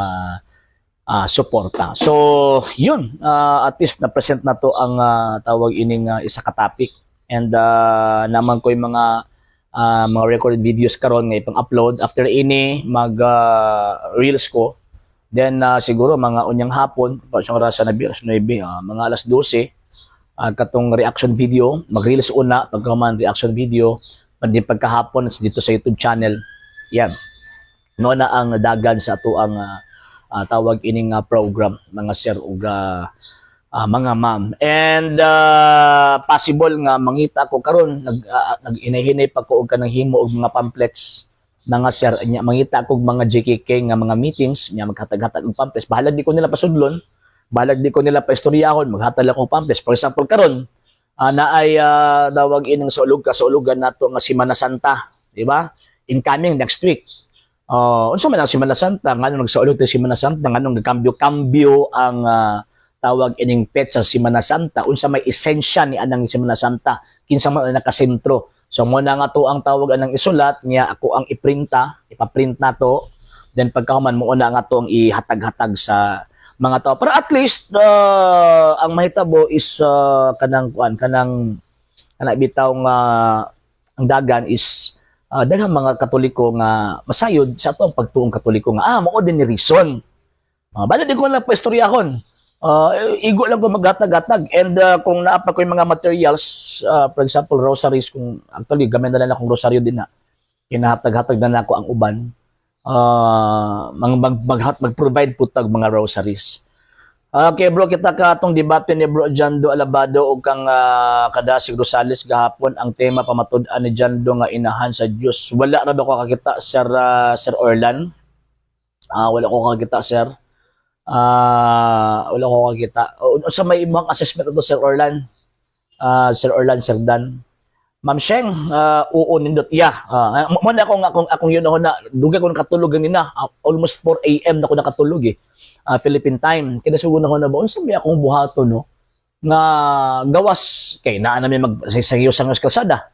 suporta. So, yun, at least na-present na to ang tawag ining isa ka topic. And naman ko yung mga recorded videos karon nga ipang-upload after ini mag reels ko. Then siguro mga unyang hapon, pa sa oras na alas 9, mga alas 12, katong reaction video, mag-reels una pagkaman reaction video, pag pagkahapon dito sa YouTube channel. Yan. No na ang dagan sa ato ang tawag ining program, mga sir ug mga ma'am. And possible nga mangita ko karon, nag-inahinay pa ko og kanang himo og mga pamphlets, mga sir. Nya mangita ko og mga JKK nga mga meetings nya maghatag-hatag og pamphlets. Bahalag di ko nila pasudlon, bahalag di ko nila paistoryahon, maghatag lang og pamphlets. For example, karon naay tawag ining sa ulog ka sa ulugan nato nga Semana Santa, di ba, incoming next week. Unsa man ang Semana Santa? Nganong nagsaulog tayo Semana Santa? Nganong nagkambyo-kambyo ang tawag ining petsa sa Semana Santa? Unsa may esensya ni anang Semana Santa? Kinsa man ang nakasentro? So mo na nga to ang tawag anang isulat niya, ako ang iprinta, ipaprint na to. Then pagkahuman mo na nga to ang ihatag-hatag sa mga tao. Pero at least ang mahitabo is kanang kuan, kanang kanang bitaw nga ang dagan is daghang mga Katoliko nga masayod sa ato ang pagtuong Katoliko nga mao din ni reason. Bala di ko lang pa istoryahon. Igo lang ko maghatag-hatag and kung naa pa ko yung mga materials, for example rosaries, kung actually gamay na lang akong rosaryo din na kinahatag-hatag na nako ang uban, mang mag, mag, mag-provide po tag mga rosaries. Okay bro, kita ka atong debate ni Bro Jando Alabado ug kang Kadasig Rosales gahapon, ang tema pamatud-an ni Jando nga inahan sa Dios. Wala ra ba ko kakita, Sir Orlan? Wala ko kakita, sir. Wala ko kakita. Unsa may imong assessment ato, Sir Orlan? Sir Orlan, Sir Dan. Ma'am Sheng, oo, nindot. Yeah, mo na akong akong akong yun ako na dugay ko nakatulog ganina. Almost 4 AM na ako nakatulog eh. Philippine time. Kaya sugod na ko na ba unsa may akong buhaton, no? Nga gawas kay naa namin mag sa sa kalsada.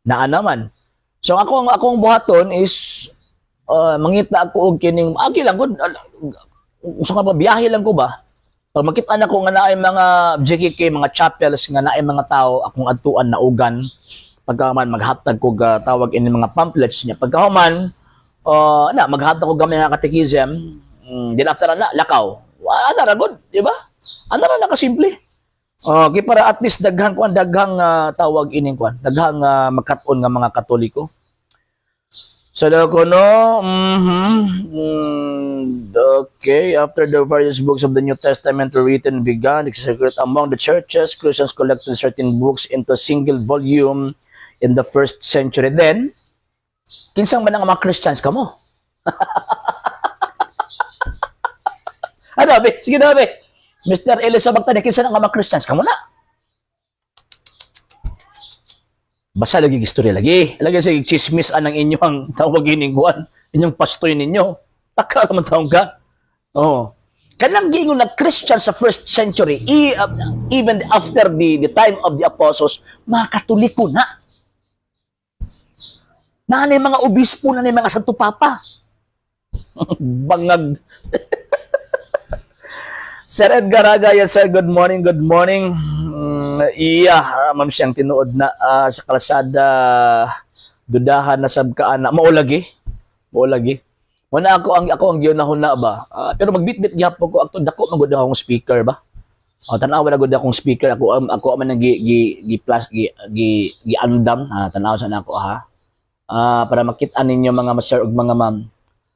Naa naman. So ako ang akong buhaton is mangita ako og kining agi lang gud sa ka biyahe lang ko ba. Pag makita na ko nga naay mga JKK, mga chapels nga naay mga tao, akong adtuan na ugan. Pagkaman maghatag ko ga tawag ini mga pamphlets niya. Pagkahuman na maghatag ko gamay nga catechism, then after na lakaw. Ana ra gud, di ba? Ana ra na kasimple. Okay, para at least daghang kuan, daghang tawag ining kuan, daghang makat-on nga mga Katoliko. So daw ko no, okay, after the various books of the New Testament were written began to circulate among the churches, Christians collected certain books into a single volume in the first century. Then, kinsang man ang mga Christians kamo? Ano, be? Sige na, be. Mr. Elizabeth Tani, kinsa ang mga Christians kamo na? Basta lagi istorya lagi. Lagi sa chismis anang inyong tawag ining kuan, inyong pastoy ninyo. Taka naman taong ka. Oh. Kanang giingon na Christian sa first century, even after the time of the apostles, mga Katoliko na. Naa na mga obispo na mga Santo Papa. Bangag. Sir Edgar Aga, yes sir, good morning, good morning. Iya, ma'am, siyang tinuod na sa kalsada dudahan na sab ka ana. Mao lagi. Mao lagi. Wala ako ang gihunahuna ba. Pero magbitbit gyapon ko ato, dako man gud akong speaker ba. Oh, tan-awa na gud akong speaker, ako man ang gi gi gi plus gi gi, gi andam ha, tan-aw sa nako ha. Para makita ninyo, mga sir ug mga ma'am.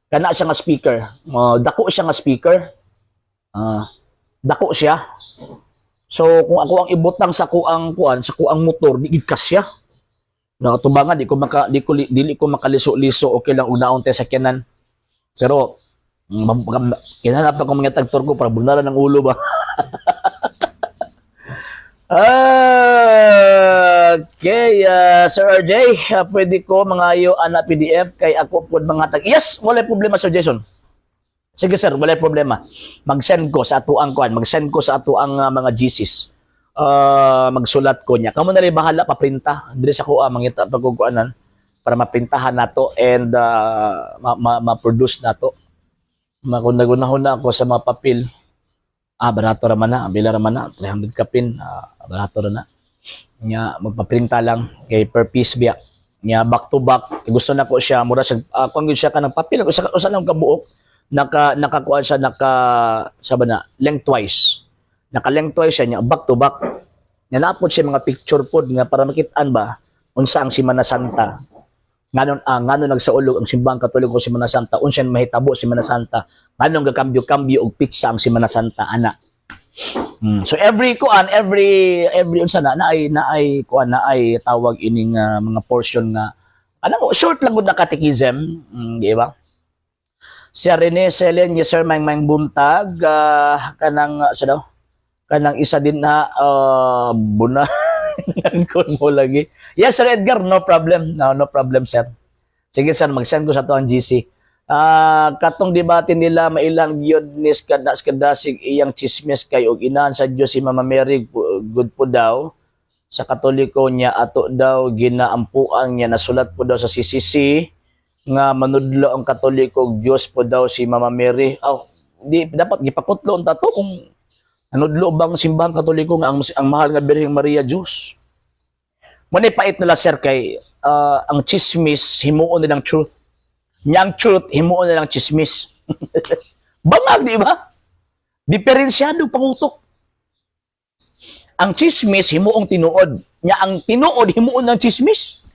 Kana siya nga speaker. Oh, dako siya nga speaker. Dako siya. So kung ako ang ibutang sa kuang kuan sa kuang motor, di gid kasya. Nakatubangan di ko maka di ko dili ko makaliso-liso, okay lang unaon tayo sakyanan. Pero kinahanglan pa ko mga tagtor ko para bunalan ng ulo ba. Okay, Sir RJ, pwede ko mangayo ana PDF kay ako pod mga tag. Yes, wala problema, Sir Jason. Sige sir, wala problema. Mag-send ko sa atuang kuan, mag-send ko sa atuang mga GCs. Magsulat ko niya. Kamo na rin bahala paprinta. Diri sa kuha mangita pagkukuanan para maprintahan nato and ma-produce nato. Kung nagunahon na ako sa mga papel, barato raman na, bila raman na, 300 kapin, barato ra na. Nya magpaprinta lang kay per piece biya. Nya back to back, gusto na ko siya mura sa kuan gyud siya kanang papel, usa usa lang kabuok nakakuan siya, naka sa ba na lengthwise. Naka lengthwise siya nya back to back. Nya napod siya mga picture pod nga para makitaan ba unsa ang Semana Santa. Nganon nagsaulog ang Simbahang Katoliko sa Semana Santa, unsa mahitabo sa Semana Santa, nganong gakambyo-kambyo og petsa ang Semana Santa ana. So every kuan, every unsa na naay naay kuan, naay tawag ining mga portion nga ano, short lang gud na catechism, di ba? Si Rene Selen, yes sir, may may buntag, kanang sa daw, kanang isa din na buna kon mo lagi. Yes, Sir Edgar, no problem. No, no problem, sir. Sige sir, mag-send ko sa to ang GC. Katong debate nila mailang gyud ni kada kadasig iyang chismis kay og inahan sa Dios si Mama Mary good po daw sa Katoliko niya, ato daw ginaampuan niya, nasulat po daw sa CCC nga manudlo ang Katoliko og Dios po daw si Mama Mary. Oh, di dapat gipakutlo unta to kung nanudlo bang Simbahang Katoliko nga ang mahal nga Birheng Maria Dios. Muna pait nila sir kay ang chismis himuon nilang truth. Nya ang truth himuon nilang chismis. Bangag, di ba? Diferensyado pangutok. Ang chismis himuong tinuod. Nya ang tinuod himuon ng chismis.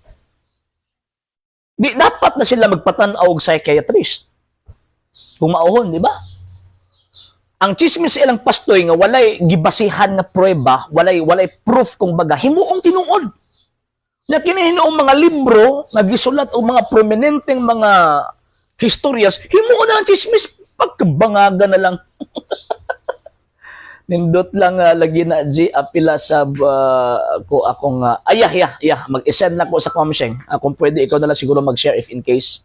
Di dapat na sila magpatan-aw og psychiatrist. Kung mauhon, di ba? Ang chismis sa ilang pastoy nga walay gibasihan nga pruweba, walay proof kung baga, himuong tinuod. Na kini hinuong mga libro nga gisulat og mga prominenteng mga historyas, himuon na ang chismis, pagkabangaga na lang. Nindot lang lagi na G apila sa ko akong ay yeah, mag-send na ko sa Comsheng. Kung pwede, ikaw na lang siguro mag-share if in case.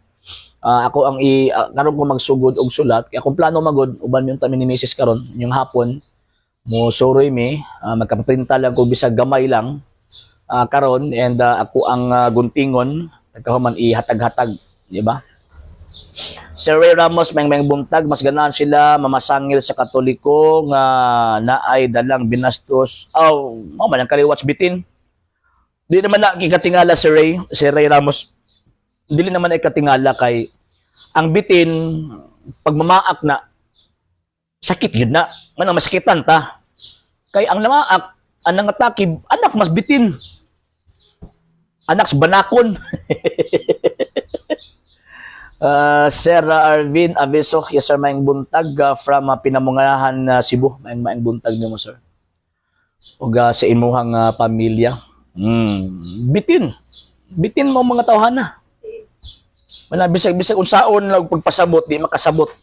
Ako ang i karon ko magsugod og sulat kay akong plano magod uban yung mi ni Mrs. karon yung hapon mo suroy mi, magkaprinta lang ko bisag gamay lang karon and ako ang guntingon pagkahuman ihatag-hatag, di ba? Sir Ray Ramos, meng meng buntag, mas ganahan sila mamasangil sa Katoliko nga naay dalang binastos. Oh, mao man ang kaliwat bitin. Di naman na kikatingala, Sir Ray Ramos. Dili naman ay katingala kay ang bitin pag mamaak na, sakit yun na. Manang masakitan ta. Kay ang namaak, ang nangatake, anak mas bitin. Anak sa banakon. Sir Arvin Aviso, yes sir, maayong buntag from Pinamungahan, Cebu. Maayong maayong buntag nimo, sir. Ug sa imuhang pamilya. Bitin. Bitin mo mga tawhana. Wala bisag bisag unsaon lang pagpasabot, di makasabot.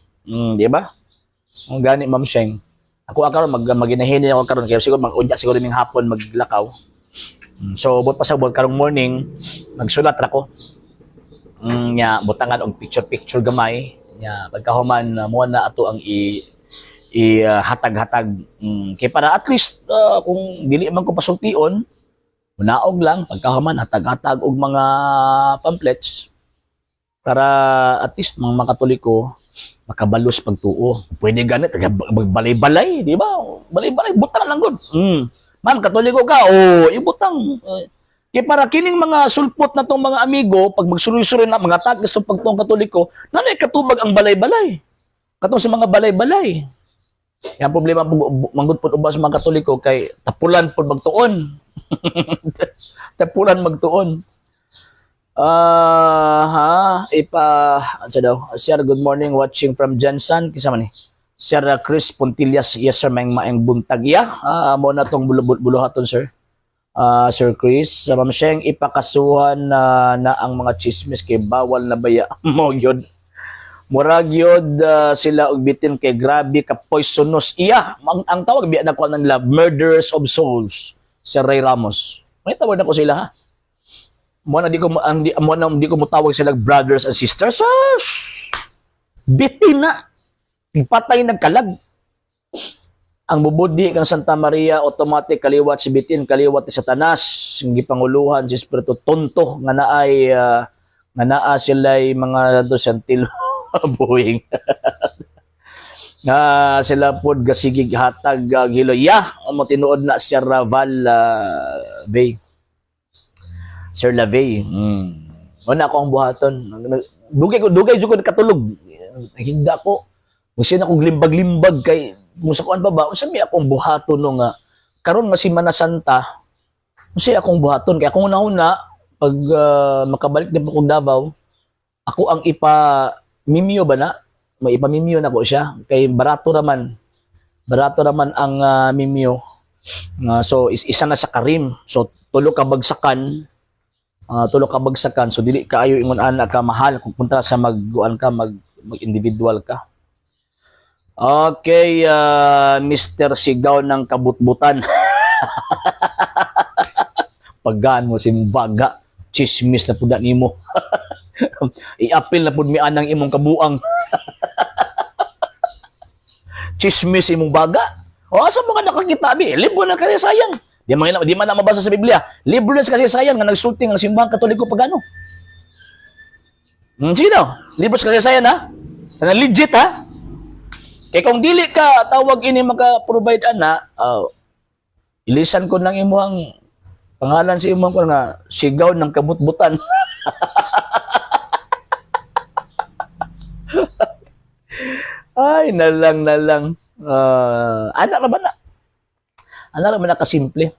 Di ba? Ang gani, Ma'am Sheng. Ako karon mag maginahini ako karon kaya siguro mag-unya siguro ning hapon maglakaw. So bot pasabot karong morning magsulat ra ko. Nya butangan og picture picture gamay nya pagkahuman mo na ato ang i i hatag-hatag kay para at least kung dili man ko pasultion, munaog lang, pagkahuman hatag-hatag og mga pamphlets. Para at least mga Katoliko makabalos pagtuo. Pwede ganit balay-balay, di ba? Balay-balay butang lang gud. Ma'am, Katoliko ka? Oh, ibutang. Eh, kay para kining mga sulpot na tong mga amigo, pag magsuroy-suroy na mga tagas tong pagtuong Katoliko, nanay katubag ang balay-balay. Katong sa mga balay-balay. Yan problema po manggod pud uban sa mga Katoliko kay tapulan pud magtuon. Tapulan magtuon. Ah, ha, ipa ano daw? Sir, good morning, watching from Jensen. Kinsa man ni? Sir Chris Pontillas, yes sir, maayong maayong buntag ya. Ah, mo na tong buluhaton, sir. Ah, Sir Chris, sa Ma'am Sheng, ipakasuhan na ang mga chismis kay bawal na baya mo yun. Murag yun sila og bitin kay grabe ka poisonous. Iya, ang tawag biya na ko nila, murderers of souls. Sir Ray Ramos. May tawag na ko sila ha. Mo na di ko ang di mo na di ko motawag sila brothers and sisters. Ah, bitin na. Patay nagkalag. Ang bubudi kang Santa Maria, automatic kaliwat si bitin, kaliwat si Satanas, ang gipanguluhan si Espiritu Tonto nga naay nga naa sila'y mga dosentil buhing nga sila pod gasigig hatag giloy ya mo tinuod na Sir Raval Bay, Sir Lavey. Una ako ang buhaton, dugay ko, dugay jud ko nakatulog, higda ko. Gusto na kong limbag-limbag kay kung sa kuan pa ba, unsa may akong buhaton no nga karon nga Semana Santa, unsa akong buhaton kay akong una-una pag makabalik din po kong Davao, ako ang ipa mimyo ba na, may ipamimyo na ko siya kay barato raman ang mimyo. Nga so isa na sa karim, so tulo ka bagsakan, tulo ka bagsakan, so dili kaayo ingon ana ka mahal kung punta sa magguan ka, mag individual ka. Okay, Mr. Sigaw ng Kabutbutan. Paggaan mo simbaga, chismis na pud nimo. I-apil na pud mi anang imong kabuang. Chismis imong baga. O asa mo nga nakakita bi? Libro na kasaysayan. Di man na mabasa sa Biblia. Libro na sa kasaysayan nga nagsulti ang simbahang Katoliko pagano. Sige daw. Libro sa kasaysayan ha. Nga legit ha. Kay kung dili ka tawag ini maka-provide ana, ilisan ko ng imuhang pangalan sa imong ko nga sigaw ng kabutbutan. Ay, nalang nalang. Ana ra ba na? Ana ra ba na kasimple?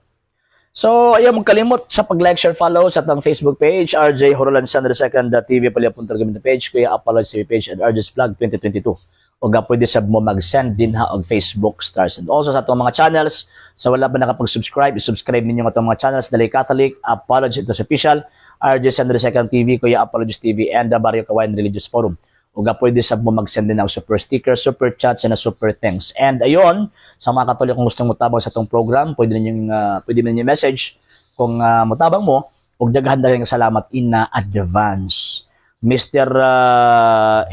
So, ayaw magkalimot sa pag-like, share, follow sa atong Facebook page, RJ Horolan Sandro Second TV, Palya Gamit page, Kuya Apology TV page, and RJ's Vlog 2022. O ga pwede sab mo mag-send din ha og Facebook stars. And also sa atong mga channels, sa wala pa nakapag-subscribe, i-subscribe ninyo ang atong mga channels, Dali Catholic, Apology Ito Official, RJ Sandro Second TV, Kuya Apologist TV, and the Barrio Kawayan Religious Forum. O ga pwede sab mo mag-send din og super sticker, super chats, and a super thanks. And ayon, sa mga Katoliko kung gustong mutabang sa atong program, pwede ninyong message kung mutabang mo, ug daghan daghan salamat in advance. Mr.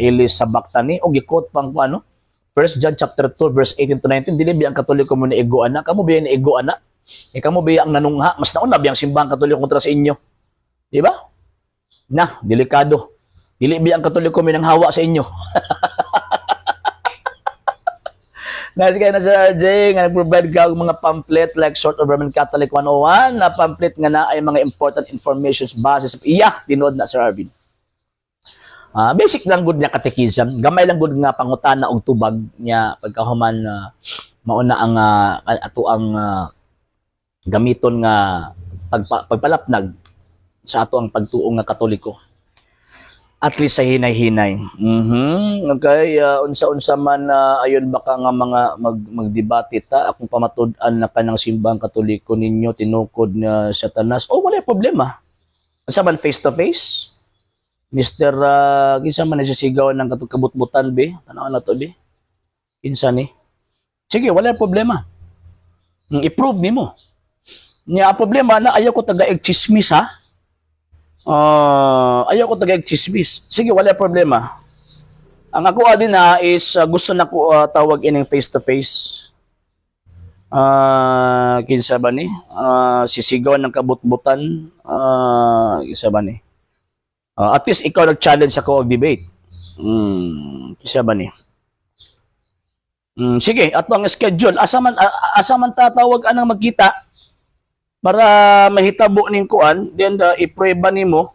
Eli Sabaktani og gi-quote pang ano, 1 John chapter 2 verse 18 to 19, dili biya ang Katoliko mo ni ego ana, kamo biya ni ego ana, e kamo biya ang nanungha, mas nauna biya ang simbahang Katoliko kontra sa inyo, di ba? Na delikado, dili biya ang Katoliko minanghawa sa inyo. Nice kayo na Sir RJ nga nag-provide ka og mga pamphlet like Sort of Roman Catholic 101 na pamphlet nga na ay mga important informations base sa iya tinuod na Sir Arvin. Basic lang gud niya catechism, gamay lang gud nga pangutana og tubag niya pagkahuman mauna ang ato ang gamiton nga pagpalapnag sa ato ang pagtuo nga Katoliko. At least sa hinay-hinay. Okay, unsa-unsa man ayon baka nga mga magdebate ta akong pamatud-an na kanang simbahang Katoliko ninyo tinukod na Satanas. Oh, wala problema. Unsa man face to face? Mr. Kinsa man nasisigaw ng katong kabutbutan be? Tanaw na to be. Kinsa ni? Sige, wala problema. I-prove nimo. Nya ang problema na ayaw ko tagaig chismis ha. Ayaw ko tagaig chismis. Sige, wala problema. Ang ako din na is gusto na ko tawag ining face to face. Kinsa ba ni? Sisigaw ng kabutbutan. Kinsa ba ni? At least ikaw nag-challenge ako og debate. Siya ba ni? Sige, ato ang schedule. Asa man tatawag anang magkita para mahitabo ning kuan, then iprueba nimo.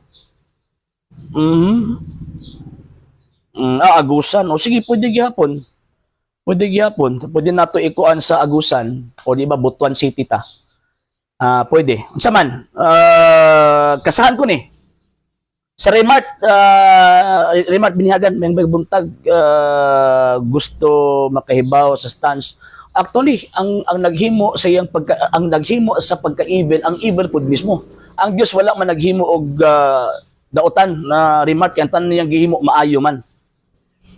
Agusan. O sige, pwede gihapon. Pwede gihapon. Pwede nato ikuan sa Agusan o di ba Butuan City ta. Ah, pwede. Unsa man? Kasahan ko ni. Sa Remart, Remart Binihagan, may buntag, gusto makahibaw sa stance. Actually, ang naghimo sa pagka-evil, ang evil pud mismo. Ang Dios wala man naghimo og dautan na, Remart, kay ang tanan niyang gihimo maayo man.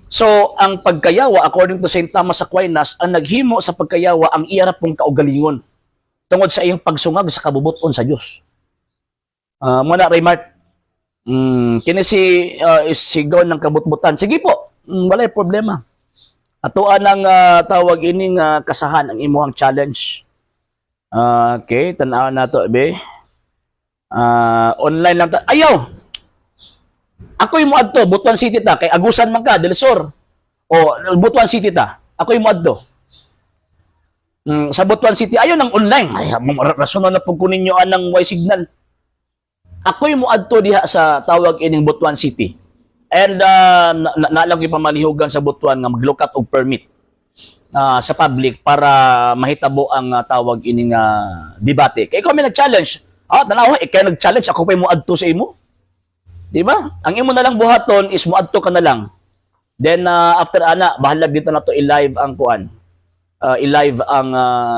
So, ang pagkayawa, according to St. Thomas Aquinas, ang naghimo sa pagkayawa ang iya ra pong kaugalingon tungod sa iyang pagsungag sa kabubuton sa Dios. Muna Remart, kini si sigaw ng kabutbutan. Sige po, walay problema. Atoa ng tawag ining kasahan ang imuhang challenge. Okay, tan-aw na to, be. Online lang ta. Ayaw. Ako'y moadto, Butuan City ta, kay Agusan man ka, Del Sur. O Butuan City ta. Ako'y moadto. Sa Butuan City, ayaw ng online. Ay, rason na pud ko ninyo anang way signal. Ako'y moadto diha sa tawag ining Butuan City. And na lang pamalihugan sa Butuan nga maglukat og permit sa public para mahitabo ang tawag ining debate. Kay ikaw may nag-challenge. Ah, tanawa, ikaw nag-challenge, ako pa moadto sa imo. Di ba? Ang imo na lang buhaton is moadto ka na lang. Then after ana, bahala dito na to i-live ang kuan. I-live ang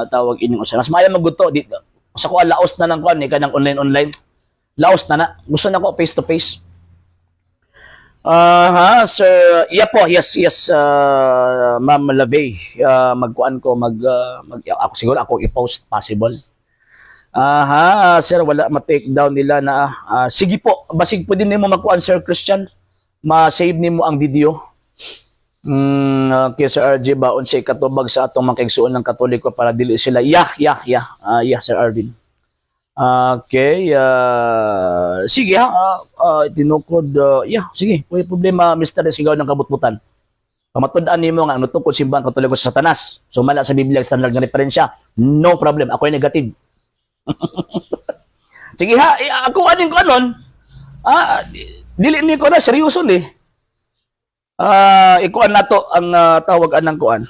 tawag ining usa. Mas maayo maguto dito. Sa kuan laos na ng kuan ni kanang online online. Laos na na. Gusto na ko face to face. Ah, ha, sir. Yeah po, yes, Ma'am Lavey. Magkuan ko, mag ako siguro ako i-post possible. Aha, sir, wala ma-take down nila na sige po, basig pwede nimo magkuan, Sir Christian. Ma-save nimo ang video. Okay, Sir RJ ba unsay katubag sa atong mga kaigsuon ng Katoliko para dili sila. Yeah. Yeah, Sir Arvin. Okay, sige ha, tinukod, yeah, sige, may problema, Mr. Sigaw ng Kabutbutan. Pamatud-an nimo nga ang nutukod simbahan Katoliko sa Satanas. Sumala sa Biblia ang standard nga referensya. No problem, ako ay negative. Sige ha, eh, ako aning ko anon. Dili ni ko na seryoso ni. Ikuan nato ang tawag anang kuan.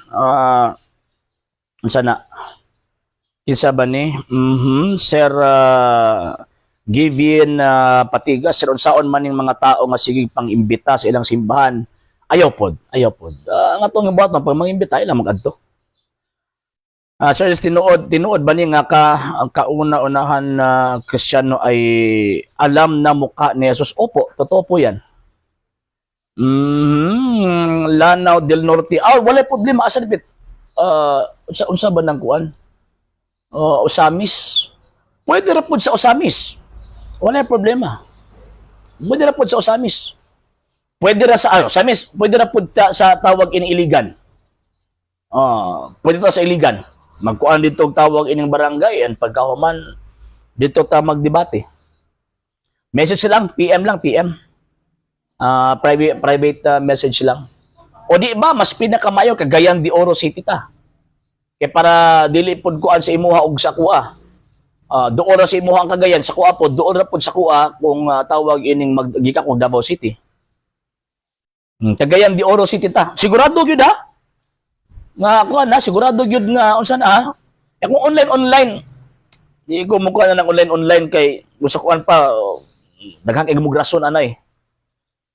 Unsa na? Kinsa ba ni? Sir Givian Patigas, sir, unsaon man ning mga tao nga sige pang imbita sa ilang simbahan. Ayaw pod, ayaw pod. Ang atong buhat pag mangimbita ilang magadto. Sir, tinuod tinuod ba ni nga ka ang kauna-unahan na Kristiyano ay alam na mukha ni Jesus? Opo, totoo po 'yan. Lanao del Norte. Ah, wala problema asa dipit. Unsa unsa ba nang kuan? Ozamis. Pwede ra pod sa Ozamis. Wala problema. Pwede ra pod sa Ozamis. Pwede ra sa Ozamis, pwede ra pod sa tawag ini Iligan. Pwede ta sa Iligan. Magkuan dito og tawag ining barangay and pagkahuman dito ta magdebate. Message lang, PM lang, PM. Private private message lang. O di ba mas pinakamayo Cagayan de Oro City ta. Kay para dili pod kuan sa imuha og sa kuha. Doon ra sa imuha ang Cagayan, sa kuha pod, doon ra pod sa kuha kung tawag ining maggika kung Davao City. Cagayan de Oro City ta. Sigurado gyud ha. Nga kuan na sigurado gyud nga unsa na ha. Eh, kung online online di ko mo kuan na ng online online kay gusto kuan pa oh, daghang kay rason anay.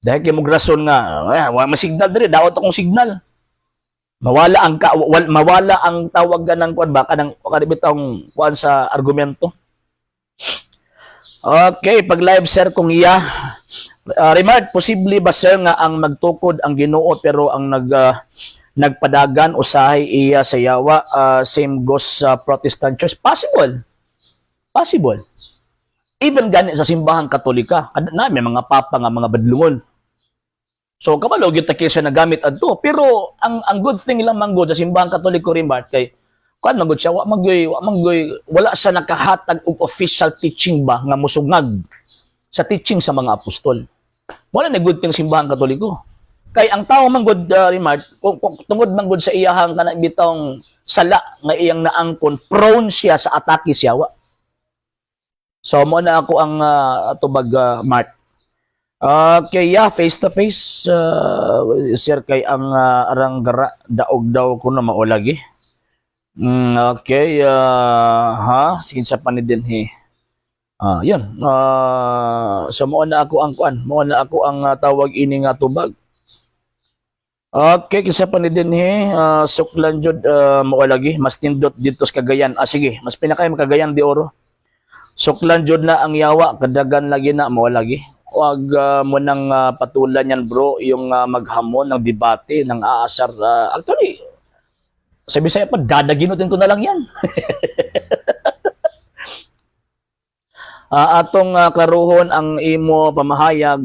Dahil kay rason nga eh, wa may signal diri, daot akong signal. Mawala ang tawag ng kuan ba kanang kanibitong kuan sa argumento. Okay, pag live sir kung iya. Remark, posible ba sir nga ang magtukod ang Ginoo pero ang nagpadagan usahay iya sa yawa, same goes sa Protestant Church? Possible. Possible. Even gani sa simbahang Katolika, na may mga papa nga mga badlungon. So kabalo gyud ta kaysa nagamit adto. Pero ang good thing lang man gud sa simbahang Katoliko, Remark, kay kuan man gud siya, wa man gyud wala siya nakahatag og official teaching ba nga musungag sa teaching sa mga apostol. Wala na good thing Simbahang Katoliko. Kay ang tao man gud, Remart, kung tungod man gud sa iyahang kanang bitawng sala nga iyang naangkon, prone siya sa atake sa yawa. So mo na ako ang tubag, Mart. Okay, yeah, face to face, sir, kay ang arang gara daog daw ko na maulagi. Okay, ha, sige sa pa ni dinhi. Ah, yun. So mo na ako ang kuan, mo na ako ang tawag ini nga tubag. Okay, kinsa pa ni dinhi, suklan jud, mao lagi mas nindot dito sa Cagayan. Ah, sige, mas pinakay Cagayan de Oro. Suklan jud na ang yawa, kadagan lagi na, mao lagi. Wag mo nang patulan yan, bro, yung maghamon ng debate, ng aasar. Actually, sa Bisaya pa, dadaginutin ko na lang yan. Atong klaruhon ang imo pamahayag,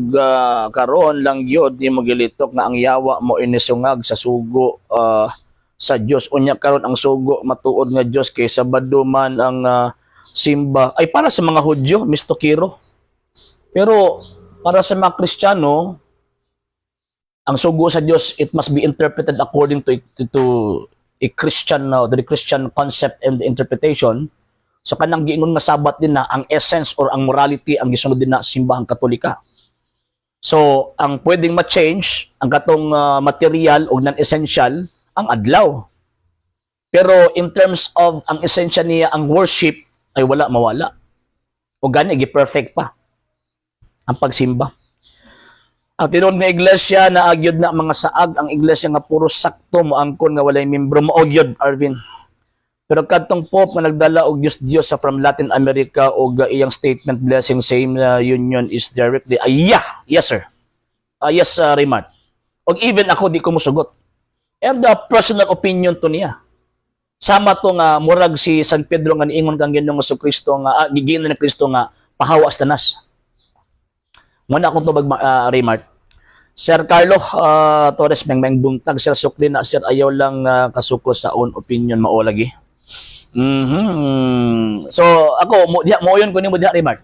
karon lang gyud nimo gilitok nga ang yawa mo inisungag sa sugo sa Dios. Unya karon ang sugo matuod nga Dios kay Sabado man ang simba ay para sa mga Hudyo, Mr. Kiro, pero para sa mga Kristiyano ang sugo sa Dios, it must be interpreted according to a Christian to the Christian concept and interpretation. So kanang giingon nga Sabat din na ang essence or ang morality ang gisunod din na Simbahang Katolika. So ang pwedeng ma-change ang katong material o non-essential ang adlaw. Pero in terms of ang esensya niya, ang worship ay wala mawala. O gani gi-perfect pa ang pagsimba. Ang tinuod nga iglesia na agyod na mga saag ang iglesia nga puro sakto mo angkon nga walay membro, mo gyud, Arvin. Pero kadtong Pope nga nagdala og Diyos Diyos sa from Latin America og iyang statement blessing same union is directly ay, yeah, yes sir. Yes, Raymond. Og even ako di ko musugot. And the personal opinion to niya. Sama to nga murag si San Pedro nga niingon kang Ginoong Kristo nga giginan ni Kristo nga pahawas tanas. Muna akong tubag, Raymart. Sir Carlo Torres, meng meng buntag, Sir. Sukli na, sir, ayaw lang kasuko sa own opinion, mao lagi. So ako mo diha moyon ko nimo diha, Raymart.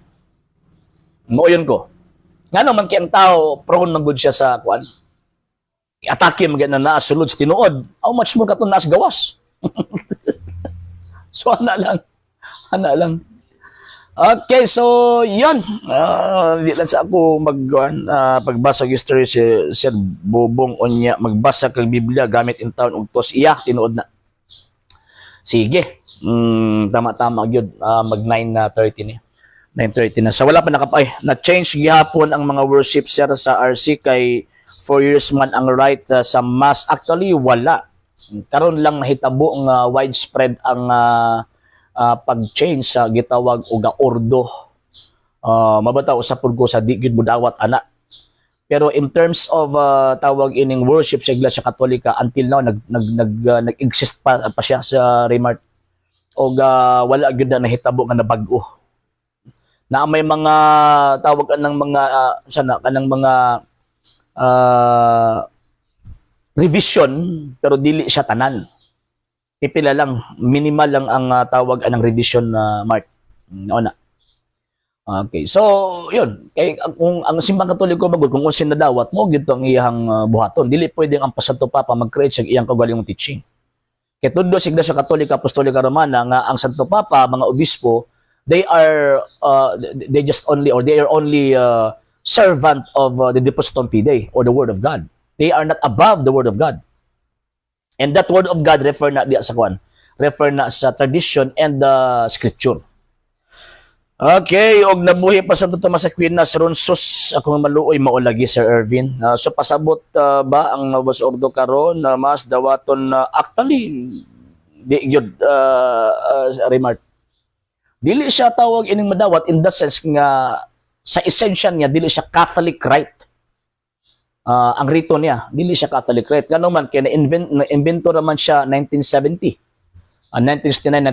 Moyon ko. Ngano man kay ang tao prone man gud siya sa kuan. I-atake man gyud na naa sulod sa tinuod. How much more katong naa sa gawas? So ana lang. Ana lang. Okay, so yun. Di lang sa ako mag pagbasa og history si Sir Bobong unya magbasa kag Biblia gamit in town og tos iya tinuod na. Sige. Tama-tama gyud, mag 9:30 ni. 9:30 na. So wala pa nakapay. Na-change gihapon ang mga worship, sir, sa RC kay 4 years man ang right sa mass. Actually wala. Karon lang nahitabo nga widespread ang pag-change sa gitawag og ordo. Mabata usab pud ko sa di gyud budawat ana. Pero in terms of tawag ining worship sa Iglesia Katolika, until now nag nag nag nag-exist pa siya sa Raymart. Og wala gyud na nahitabo nga nabag-o. Na may mga tawag anang mga sana kanang mga revision, pero dili siya tanan. Pipila lang, minimal lang ang tawag anang revision na, Mark. Na. Okay. So, yun. Kay kung ang Simbang Katoliko magud kung unsa nadawat mo gyud ang iyang buhaton. Dili pwedeng ang Santo Papa mag-create sa iyang kaugalingong teaching. Kay tudlo sa Iglesia Katolika Apostolika Romana nga ang Santo Papa, mga obispo, they just only or they are only servant of the Depositum Fidei or the Word of God. They are not above the Word of God. And that Word of God refer na diya sa kuan, refer na sa tradition and the scripture. Okay, og nabuhi pa sa Tomas Aquinas ron, sus akong maluoy, mao lagi, Sir Irvin. So pasabot ba ang Novus Ordo karon na mas dawaton na? Actually di gyud, remark. Dili siya tawag ining madawat in the sense nga sa essential niya dili siya Catholic rite. Ang rito niya dili siya Catholic rite. Ngano man kay na-invent na-invento naman siya 1970. 1969,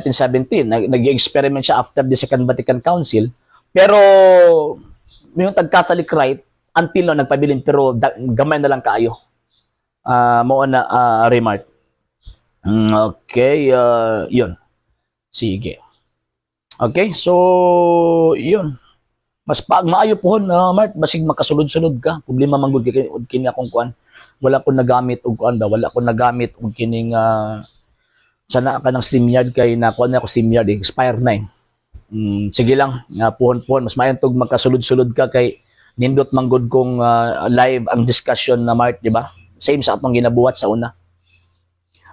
1970, nag-experiment siya after the Second Vatican Council. Pero yung tag Catholic rite until now nagpabilin, pero gamay na lang kaayo. Mao na, remark. Okay, yun. Sige. Okay, so yun. Mas pag maayo pohon na Mart, basig makasulod-sulod ka. Problema man gud kay kini akong kuan. Wala ko nagamit og kuan ba, wala ko nagamit og kining sana ka ng StreamYard kay nakuha na ako StreamYard, eh, expire na eh. Sige lang, nga puhon-puhon mas maayo tog makasulod-sulod ka kay nindot man gud kung live ang discussion na Mart, di ba? Same sa atong ginabuhat sa una.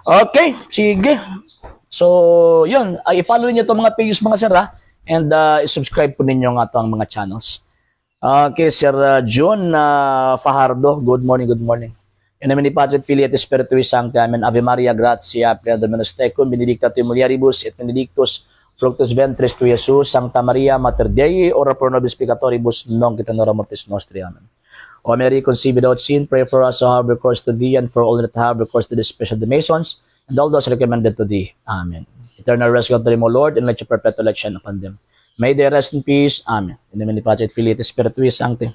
Okay, sige. So, yun, ay i-follow niyo itong mga pages, mga sir, ha? And i-subscribe po ninyo nga ang mga channels. Okay, Sir John Fajardo, good morning, good morning. In nomine Patris et Filii et Spiritui Sancti. Amen. Ave Maria, gratia plena Dominus tecum, benedicta tu in mulieribus et benedictus fructus ventris tui, Jesus. Sancta Maria, Mater Dei, ora pro nobis peccatoribus, nunc et in hora mortis nostri. Amen. O Mary, conceived without sin, pray for us who have recourse to thee and for all that have recourse to this special the Masons and all those recommended to thee. Amen. Eternal rest grant to them, O Lord, and let your perpetual light shine upon them. May they rest in peace. Amen. In the name of the Patris et Filii et Spiritui Sancti.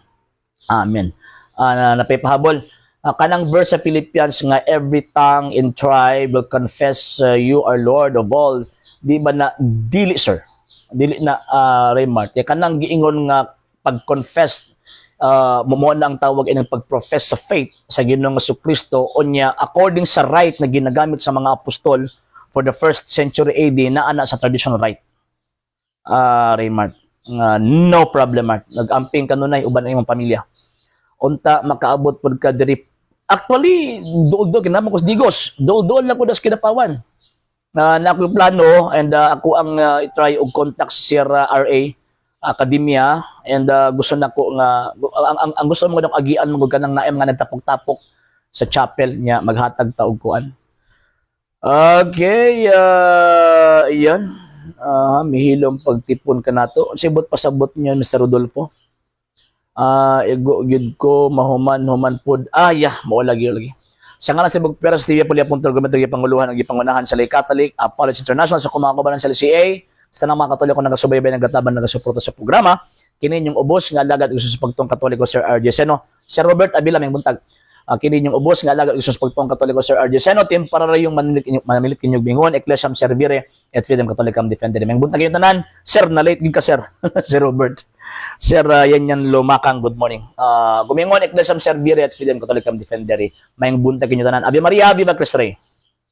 Amen. Napipahabol. Kanang verse sa Philippians nga every tongue in tribe will confess you are Lord of all. Di ba na dili, sir? Dili na Raymart. Kaya kanang giingon nga pag-confess mo na ang tawag ining pag-profess sa faith sa Ginoong Kristo unya according sa rite na ginagamit sa mga apostol for the first century AD na ana sa traditional rite. Raymart, nga no problem, Mart. Nag-amping kanunay uban ang imong pamilya. Unta makaabot pud ka diri. Actually, duol-duol kinamo ko sa Digos. Duol-duol lang ko das Kidapawan. Na na ako plano and ako ang i-try og contact si Sir RA Academia and gusto nako nga ang gusto mo ng agian mo kanang naay mga nagtapok-tapok sa chapel niya maghatag ta og kuan. Okay, yan. Mihilom pagtipon ka nato. Sibot pasabot niyo, Mr. Rodolfo. Igo gyud ko mahuman human pod. Ah, yeah, mao lagi lagi. Sa ngalan sa Bug Peras TV Puli Punto Argumento Gipanguluhan ang gipangunahan sa Lay Catholic, Apology International sa mga kaubanan sa LCA, sa tanang mga Katoliko nagasubaybay, nagataban, nagasuporta sa programa, kini inyong ubos nga alagad gusto sa pagtuong Katoliko, Sir RJ Seno. Sir Robert Avila, may buntag. Kini inyong ubos nga alagad gusto sa pagtuong Katoliko, Sir RJ Seno, team para yung manilit kinyong bingon, Ecclesiam Servire et Fidem Catholicam Defendere. May buntag yung tanan, Sir, na late gid ka, sir. Sir Robert. Sir yan yan Lumakang, good morning. Gumingon Ecclesiam Servire et Fidem Catholicam Defendere. May buntag kinyo tanan. Ave Maria, Viva Cristo Rey.